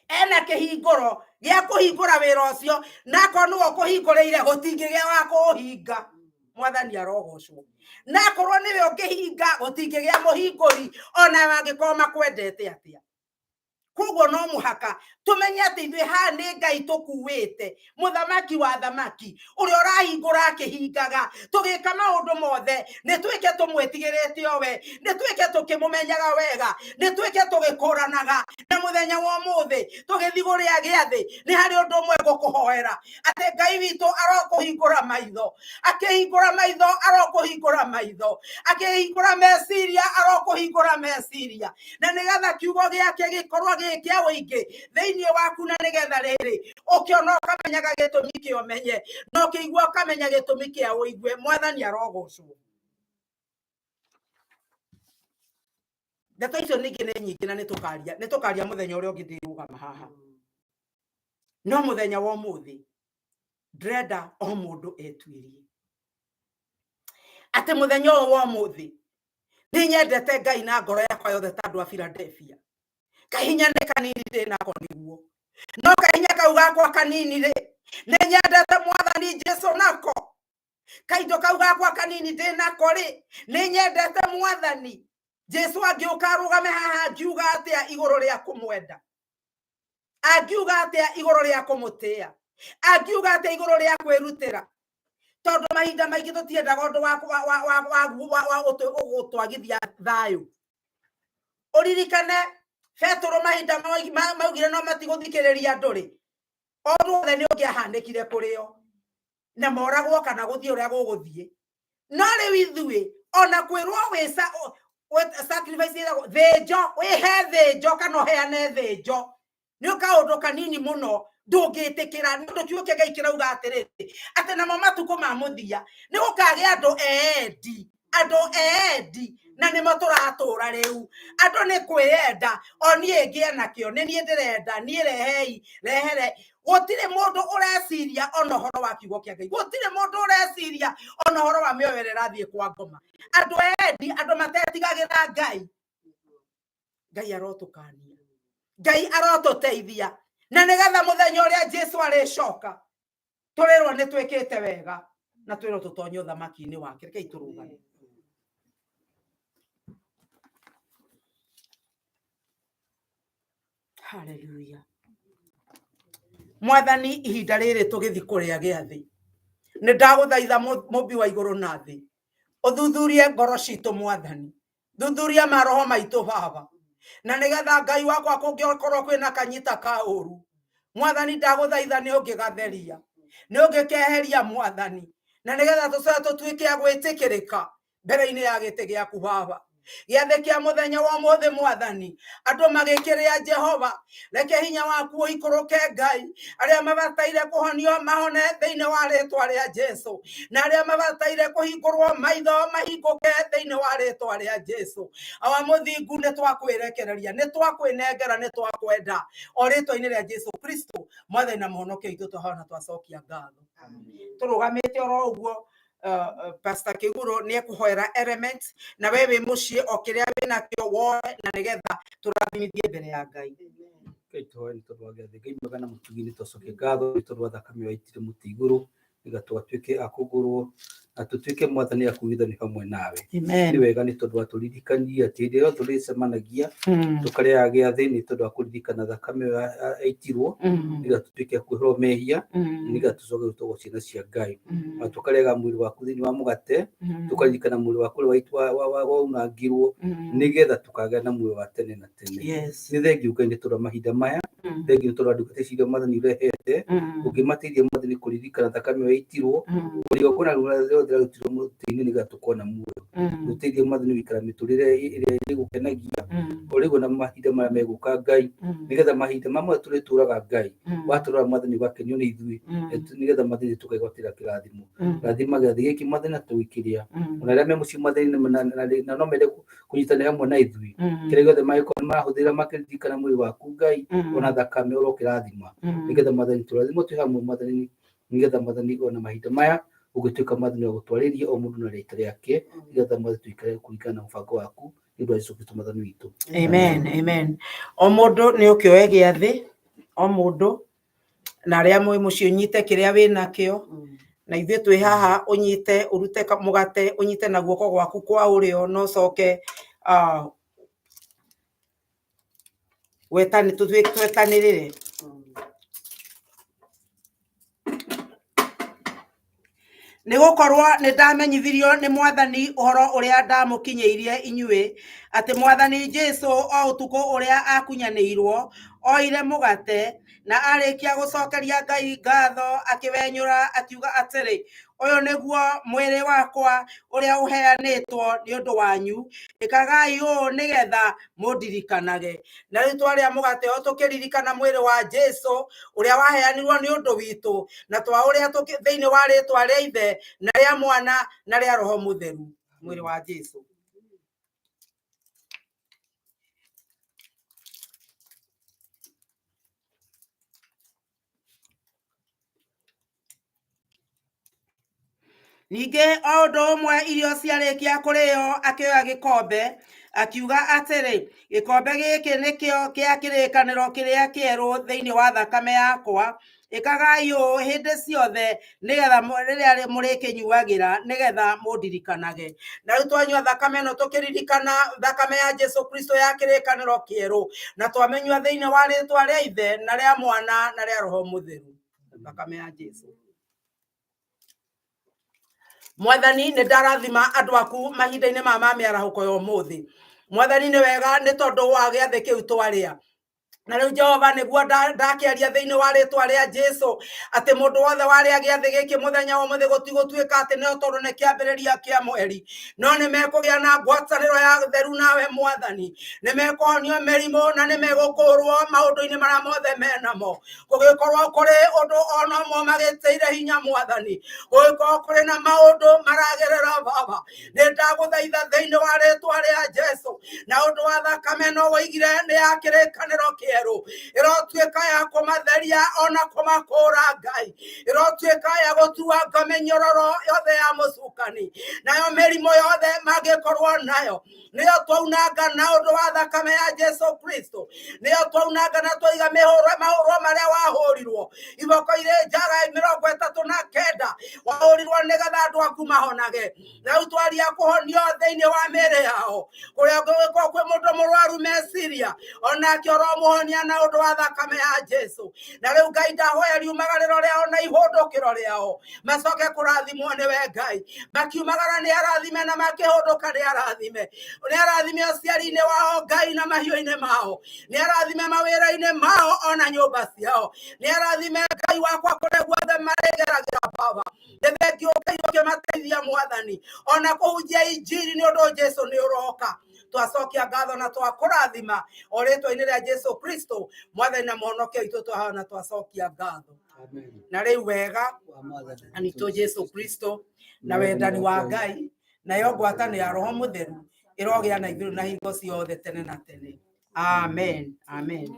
Ena kĩhingũro gĩa kũhingũra wĩra ũcio, na akorwo nĩwe ũkũhingũrĩire gũtingĩgĩa wa kũũhinga. Mwathani arogocwo. Na akorwo nĩwe ũngĩhinga gũtingĩgĩa mũhingũri, ona mangĩkorwo makwendete atĩa. Koguo no mũhaka tũmenye atĩ ithuĩ haha nĩ Ngai tũkuĩte, mũthamaki wa thamaki, ũrĩa ũrahingũra akĩhingaga. Tũgĩka maũndũ mothe nĩ twĩke tũmwĩtigĩrĩte o we, nĩ twĩke tũkĩmũmenyaga wega, nĩ twĩke tũgĩkũranaga. Na mũthenya wa ũmũthĩ tũgĩthiĩ kũrĩa gĩathĩ, nĩ harĩ ũndũ ũmwe ngũkũhoera, atĩ Ngai witũ arokũhingũra maitho, akĩhingũra maitho arokũhingũra maitho, akĩhingũra meciria arokũhingũra meciria, na nĩgetha kiugo gĩake gĩkorwo gĩ kĩa ũingĩ thĩinĩ waku, na nĩgetha rĩrĩ ũkĩona ũkamenyaga gĩtũmi kĩa ũmenye, na ũkĩigua ũkamenya gĩtũmi kĩa ũigue. Mwathani arogocwo. Ndeto icio ningĩ nĩ nyingĩ na nĩ tũkaria mũthenya ũrĩa ũngĩ ndĩrũgama haha, no mũthenya wa ũmũthĩ ndĩrenda o mũndũ etuĩrie atĩ mũthenya ũyũ wa ũmũthĩ nĩ nyendete Ngai na ngoro yakwa yothe ta andũ a Philadelphia. Kahinya nĩ kanini ndĩ nako nĩguo, no kahinya kau gakwa kanini rĩ, nĩ nyendete Mwathani Jesu nako. Kaindo kau gakwa kanini ndĩ nako rĩ, nĩ nyendete Mwathani Jesu. Angĩũka arũgame haha, angiuga atĩa igũrũ rĩa kũmwenda? Angiuga atĩa igũrũ rĩa kũmũtĩĩa? Angiuga atĩa igũrũ rĩa kwĩrutĩra? Tondũ mahinda maingĩ tũtiendaga ũndũ wa gũtwagithia thayũ. Ũririkane Betũrũ mahinda maugire no matigũthikĩrĩria andũ rĩ, ũndũ wothe nĩ ũngĩahanĩkire kũrĩ o na moragwo kana gũthiĩ ũrĩa gũgũthiĩ. No rĩu ithuĩ ona kwĩrwo wĩ sacrifice ĩtagwo thĩnjo, wĩhe thĩnjo kana ũheane thĩnjo nĩ kaũndũ kanini mũno ndũngĩtĩkĩra, nĩ ũndũ kiugo kĩa Ngai kĩrauga atĩrĩrĩ, atĩ namo matukũ ma mũthia nĩ gũkagĩa andũ eendi, andũ eendi, na nĩmo tũratũra rĩu. Andũ nĩ kwĩyenda, o niĩ ngĩe nakĩo, nĩ niĩ ndĩrenda, niĩ rehei rehere. Gũtirĩ mũndũ ũreciria ona ũhoro wa kiugo kĩa Ngai, gũtirĩ mũndũ ũreciria ona ũhoro wa mĩoyo ĩrĩa ĩrathiĩ kwa ngoma. Andũ endi, andũ matetigagĩra Ngai. Ngai arotũkania, Ngai arotũteithia, na nĩgetha mũthenya ũrĩa Jesu arĩcoka tũrĩrwo nĩ twĩkĩte wega na twĩrwo tũtonye ũthamaki-inĩ wake. Rekei tũrũgame. Haleluya. Mwathani, ihinda rĩrĩ tũgĩthi kũrĩa gĩathĩ, nĩ ndagũthaitha, mũmbi wa igũrũ na thĩ, ũthuthurie ngoro citũ. Mwathani, thuthuria maroho maitũ, Baba, na nĩgetha Ngai wakwa kũngĩkorwo kwĩna kanyita ka ũru, Mwathani, ndagũthaitha nĩ ũngĩgatheria, nĩ ũngĩkeheria, Mwathani, na nĩgetha tũcoke tũtuĩke a gwĩtĩkĩrĩka mbere-inĩ ya gĩtĩ gĩaku, Baba. Gĩathĩ kĩa mũthenya wa ũmũthĩ, Mwathani, andũ magĩkĩrĩa, Jehova, reke hinya waku ũikũrũke. Ngai, arĩa mabataire kũhonio mahone thĩinĩ wa rĩtwa rĩa Jesu, na arĩa mabataire kũhingũrwo maitho mahingũke thĩinĩ wa rĩtwa rĩa Jesu. Awa mũthingu, nĩ twakwĩrekereria, nĩ twakwĩnengera, nĩ twakwenda, o rĩtwa-inĩ rĩa Jesu Kristo, Mwathani na Mũhonokia witũ, twahona twacokia ngatho. Tũrũgamĩte oro ũguo, Pastor Kiguru nĩ ekũhoera elements, na we wĩ mũciĩ o kĩrĩa wĩ nakĩo woe, na nĩgetha tũrathimithie mbere ya Ngai. Ngai, tũhoe nĩ tondũ wa gĩathĩ. Ngai mwega na mũtugi, nĩ twacokia ngatho nĩ tondũ wa thakame ĩyo yaitire mũtĩ igũrũ, nĩgetha tũgatuĩke a kũgũrwo na tũtuĩke, Mwathani, a kuugithanio hamwe nawe. Nĩ wega nĩ tondũ watũririkania atĩ hĩndĩ ĩrĩa tũrĩcemanagia tũkarĩaga gĩathĩ nĩ tondũ wa kũririkana thakame ĩyo yaitirwo, nĩgetha tũtuĩke a kuoherwo mehia, nĩgetha tũcoke gũtogwo ciana cia Ngai. Na tũkarĩaga mwĩrĩ waku thĩinĩ wa mũgate, tũkaririkana mwĩrĩ waku ũrĩa waunangirwo, nĩgetha tũkagĩa na muoyo wa tene na tene. Nĩ thengiũ, Ngai, nĩ tondũ wa mahinda maya. Thengiũ nĩ tondũ wa ndungata ici iria, Mwathani, ũrehete, ũngĩmateithia, Mwathani, kũririkana thakame ĩyo yaitirwo, igongona rĩrĩa rĩothe rĩarutirwo mũtĩ-inĩ, nĩgetha tũkorwo na muoyo. Ũteithie, Mwathani, gũikara mĩtũrĩre ĩrĩa ĩgũkenagia o rĩguo na mahinda marĩa megũka, Ngai, nĩgetha mahinda mamwe tũrĩtũraga, Ngai, watũrora, Mwathani, ũgakenio nĩ ithuĩ, nĩgetha, Mwathani, tũkegwatĩra kĩrathimo. Rathima gĩathĩ gĩkĩ, Mwathani, na tũgĩkĩrĩa, ona arĩa me mũciĩ, Mwathani, na no mende kũnyitanĩra hamwe na ithuĩ, kĩrĩa gĩothe mangĩkorwo marahũthĩra makĩririkana mwĩrĩ waku, Ngai, ona thakame, ũrokĩrathima, nĩgetha, Mwathani, tũrathimwo twĩ hamwe, Mwathani, nĩgetha, Mwathani, ona mahinda maya ũngĩtuĩka, Mwathani, wa gũtwarĩria o mũndũ na rĩtwa rĩake, nĩgetha, Mwathani, tũikare kũringana na mũbango waku, nĩ ũndũ wa Jesũ Kristo Mwathani witũ. Amen, amen. O mũndũ nĩ ũkĩoe gĩathĩ, o mũndũ, na arĩa mwĩ mũciĩ ũnyite kĩrĩa wĩ nakĩo, na ithuĩ twĩ haha ũnyite, ũrute mũgate, ũnyite na guoko gwaku kwa ũrĩo, na ũcoke Gwetani twetanĩrĩre. Nĩ gũkorwo nĩ ndamenyithirio nĩ Mwathani ũhoro ũrĩa ndamũkinyĩirie inyuĩ, atĩ Mwathani Jesũ o ũtukũ ũrĩa akunyanĩirwo, oire mũgate, na arĩkia gũcokeria Ngai ngatho, akĩwenyũra akiuga atĩrĩ, ũyũ nĩguo mwĩrĩ wakwa ũrĩa ũheanĩtwo nĩ ũndũ wanyu, ĩkagai ũũ nĩgetha mũndirikanage. Na rĩu twarĩa mũgate o tũkĩririkana mwĩrĩ wa Jesũ ũrĩa waheanirwo nĩ ũndũ witũ, na twaũrĩa thĩinĩ wa rĩtwa rĩa Ithe na rĩa Mwana na rĩa Roho Mũtheru, mwĩrĩ wa Jesũ. Ningĩ o ũndũ ũmwe irio ciarĩkia kũrĩo, akĩoya gĩkombe, akiuga atĩrĩ, gĩkombe gĩkĩ nĩkĩo kĩa kĩrĩkanĩro kĩrĩa kĩerũ thĩinĩ wa thakame yakwa, ĩkagai ũũ hĩndĩ ciothe nĩgetha rĩrĩa mũrĩkĩnyuagĩra, nĩgetha mũndirikanage. Na rĩu twanyua thakame ĩno tũkĩririkana thakame ya Jesu Kristo ya kĩrĩkanĩro kĩerũ, na twamĩnyua thĩinĩ wa rĩtwa rĩa Ithe na rĩa Mwana na rĩa Roho Mũtheru, thakame ya Jesu. Mwathani, nĩ ndarathima andũ aku mahinda-inĩ ma mĩarahũko ya ũmũthĩ. Mwathani, nĩ wega nĩ tondũ wa gĩathĩ kĩu twarĩa. Na rĩu Jehova, nĩguo ndakĩaria thĩinĩ wa rĩtwa rĩa Jesu atĩ mũndũ wothe warĩa gĩathĩ gĩkĩ mũthenya wa ũmũthĩ gũtigũtuĩka atĩ nĩ tondũ nĩ kĩambĩrĩria kĩa mweri, no nĩ mekũgĩa na ngwatanĩro ya theru nawe Mwathani, nĩ mekũhonio mĩrimũ na nĩ megũkũrwo maũndũ-inĩ marĩa mothe menamo. Kũgĩkorwo kũrĩ ũndũ ona ũmwe magĩtĩire hinya Mwathani, gũgĩkorwo kũrĩ na maũndũ maragerera Baba, nĩ ndagũthaitha thĩinĩ wa rĩtwa rĩa Jesu, na ũndũ wa thakame no woigire nĩ ya kĩrĩkanĩro kĩerũ, ĩrotuĩka ya kũmatheria ona kũmakũra Ngai, ĩrotuĩka ya gũtuanga mĩnyororo yothe ya mũcukani, nayo mĩrimũ yothe mangĩkorwo nayo nĩyo twaunanga na ũndũ wa thakame ya Jesu Kristo, nĩyo twaunanga na twaiga mĩhũro mahũrwo marĩa wahũrirwo iboko irĩ njaga 39 wahũrirwo nĩgetha andũ aku mahonage. Na rĩu twaria kũhonio thĩinĩ wa mĩĩrĩ yao, kũrĩa gũgĩkorwo kwĩ mũndũ mũrwaru meciria, onake ũromũhonia na ũndũ wa thakame ya Jesu. Na rĩu Ngai ndahoya riumagarĩro rĩao na ihũndũkĩro rĩao macoke kũrathimwo nĩwe Ngai, makiumagara nĩ arathime na makĩhũndũka nĩ arathime, nĩ arathime ũciari-inĩ wao Ngai na mahiũ-inĩ mao, nĩ arathime mawĩra-inĩ mao ona nyũmba ciao, nĩ arathime Ngai wakwa kũrĩa guothe marĩgeragĩra Baba. Nĩ thengio Ngai ũkĩmateithia Mwathani, ona kũhunjia injiri nĩ ũndũ Jesu nĩ ũroka. Twacokia ngatho na twakũrathima o rĩtwa-inĩ rĩa Jesu Kristo Mwathani na Mũhonokia witũ, twahoya na twacokia ngatho. Na rĩu wega anitũ Jesu Kristo na wendani wa Ngai nayo ngwatanĩro ya Roho Mũtheru ĩrogĩa na ithuĩ na hingo ciothe tene na tene. Amen. Amen.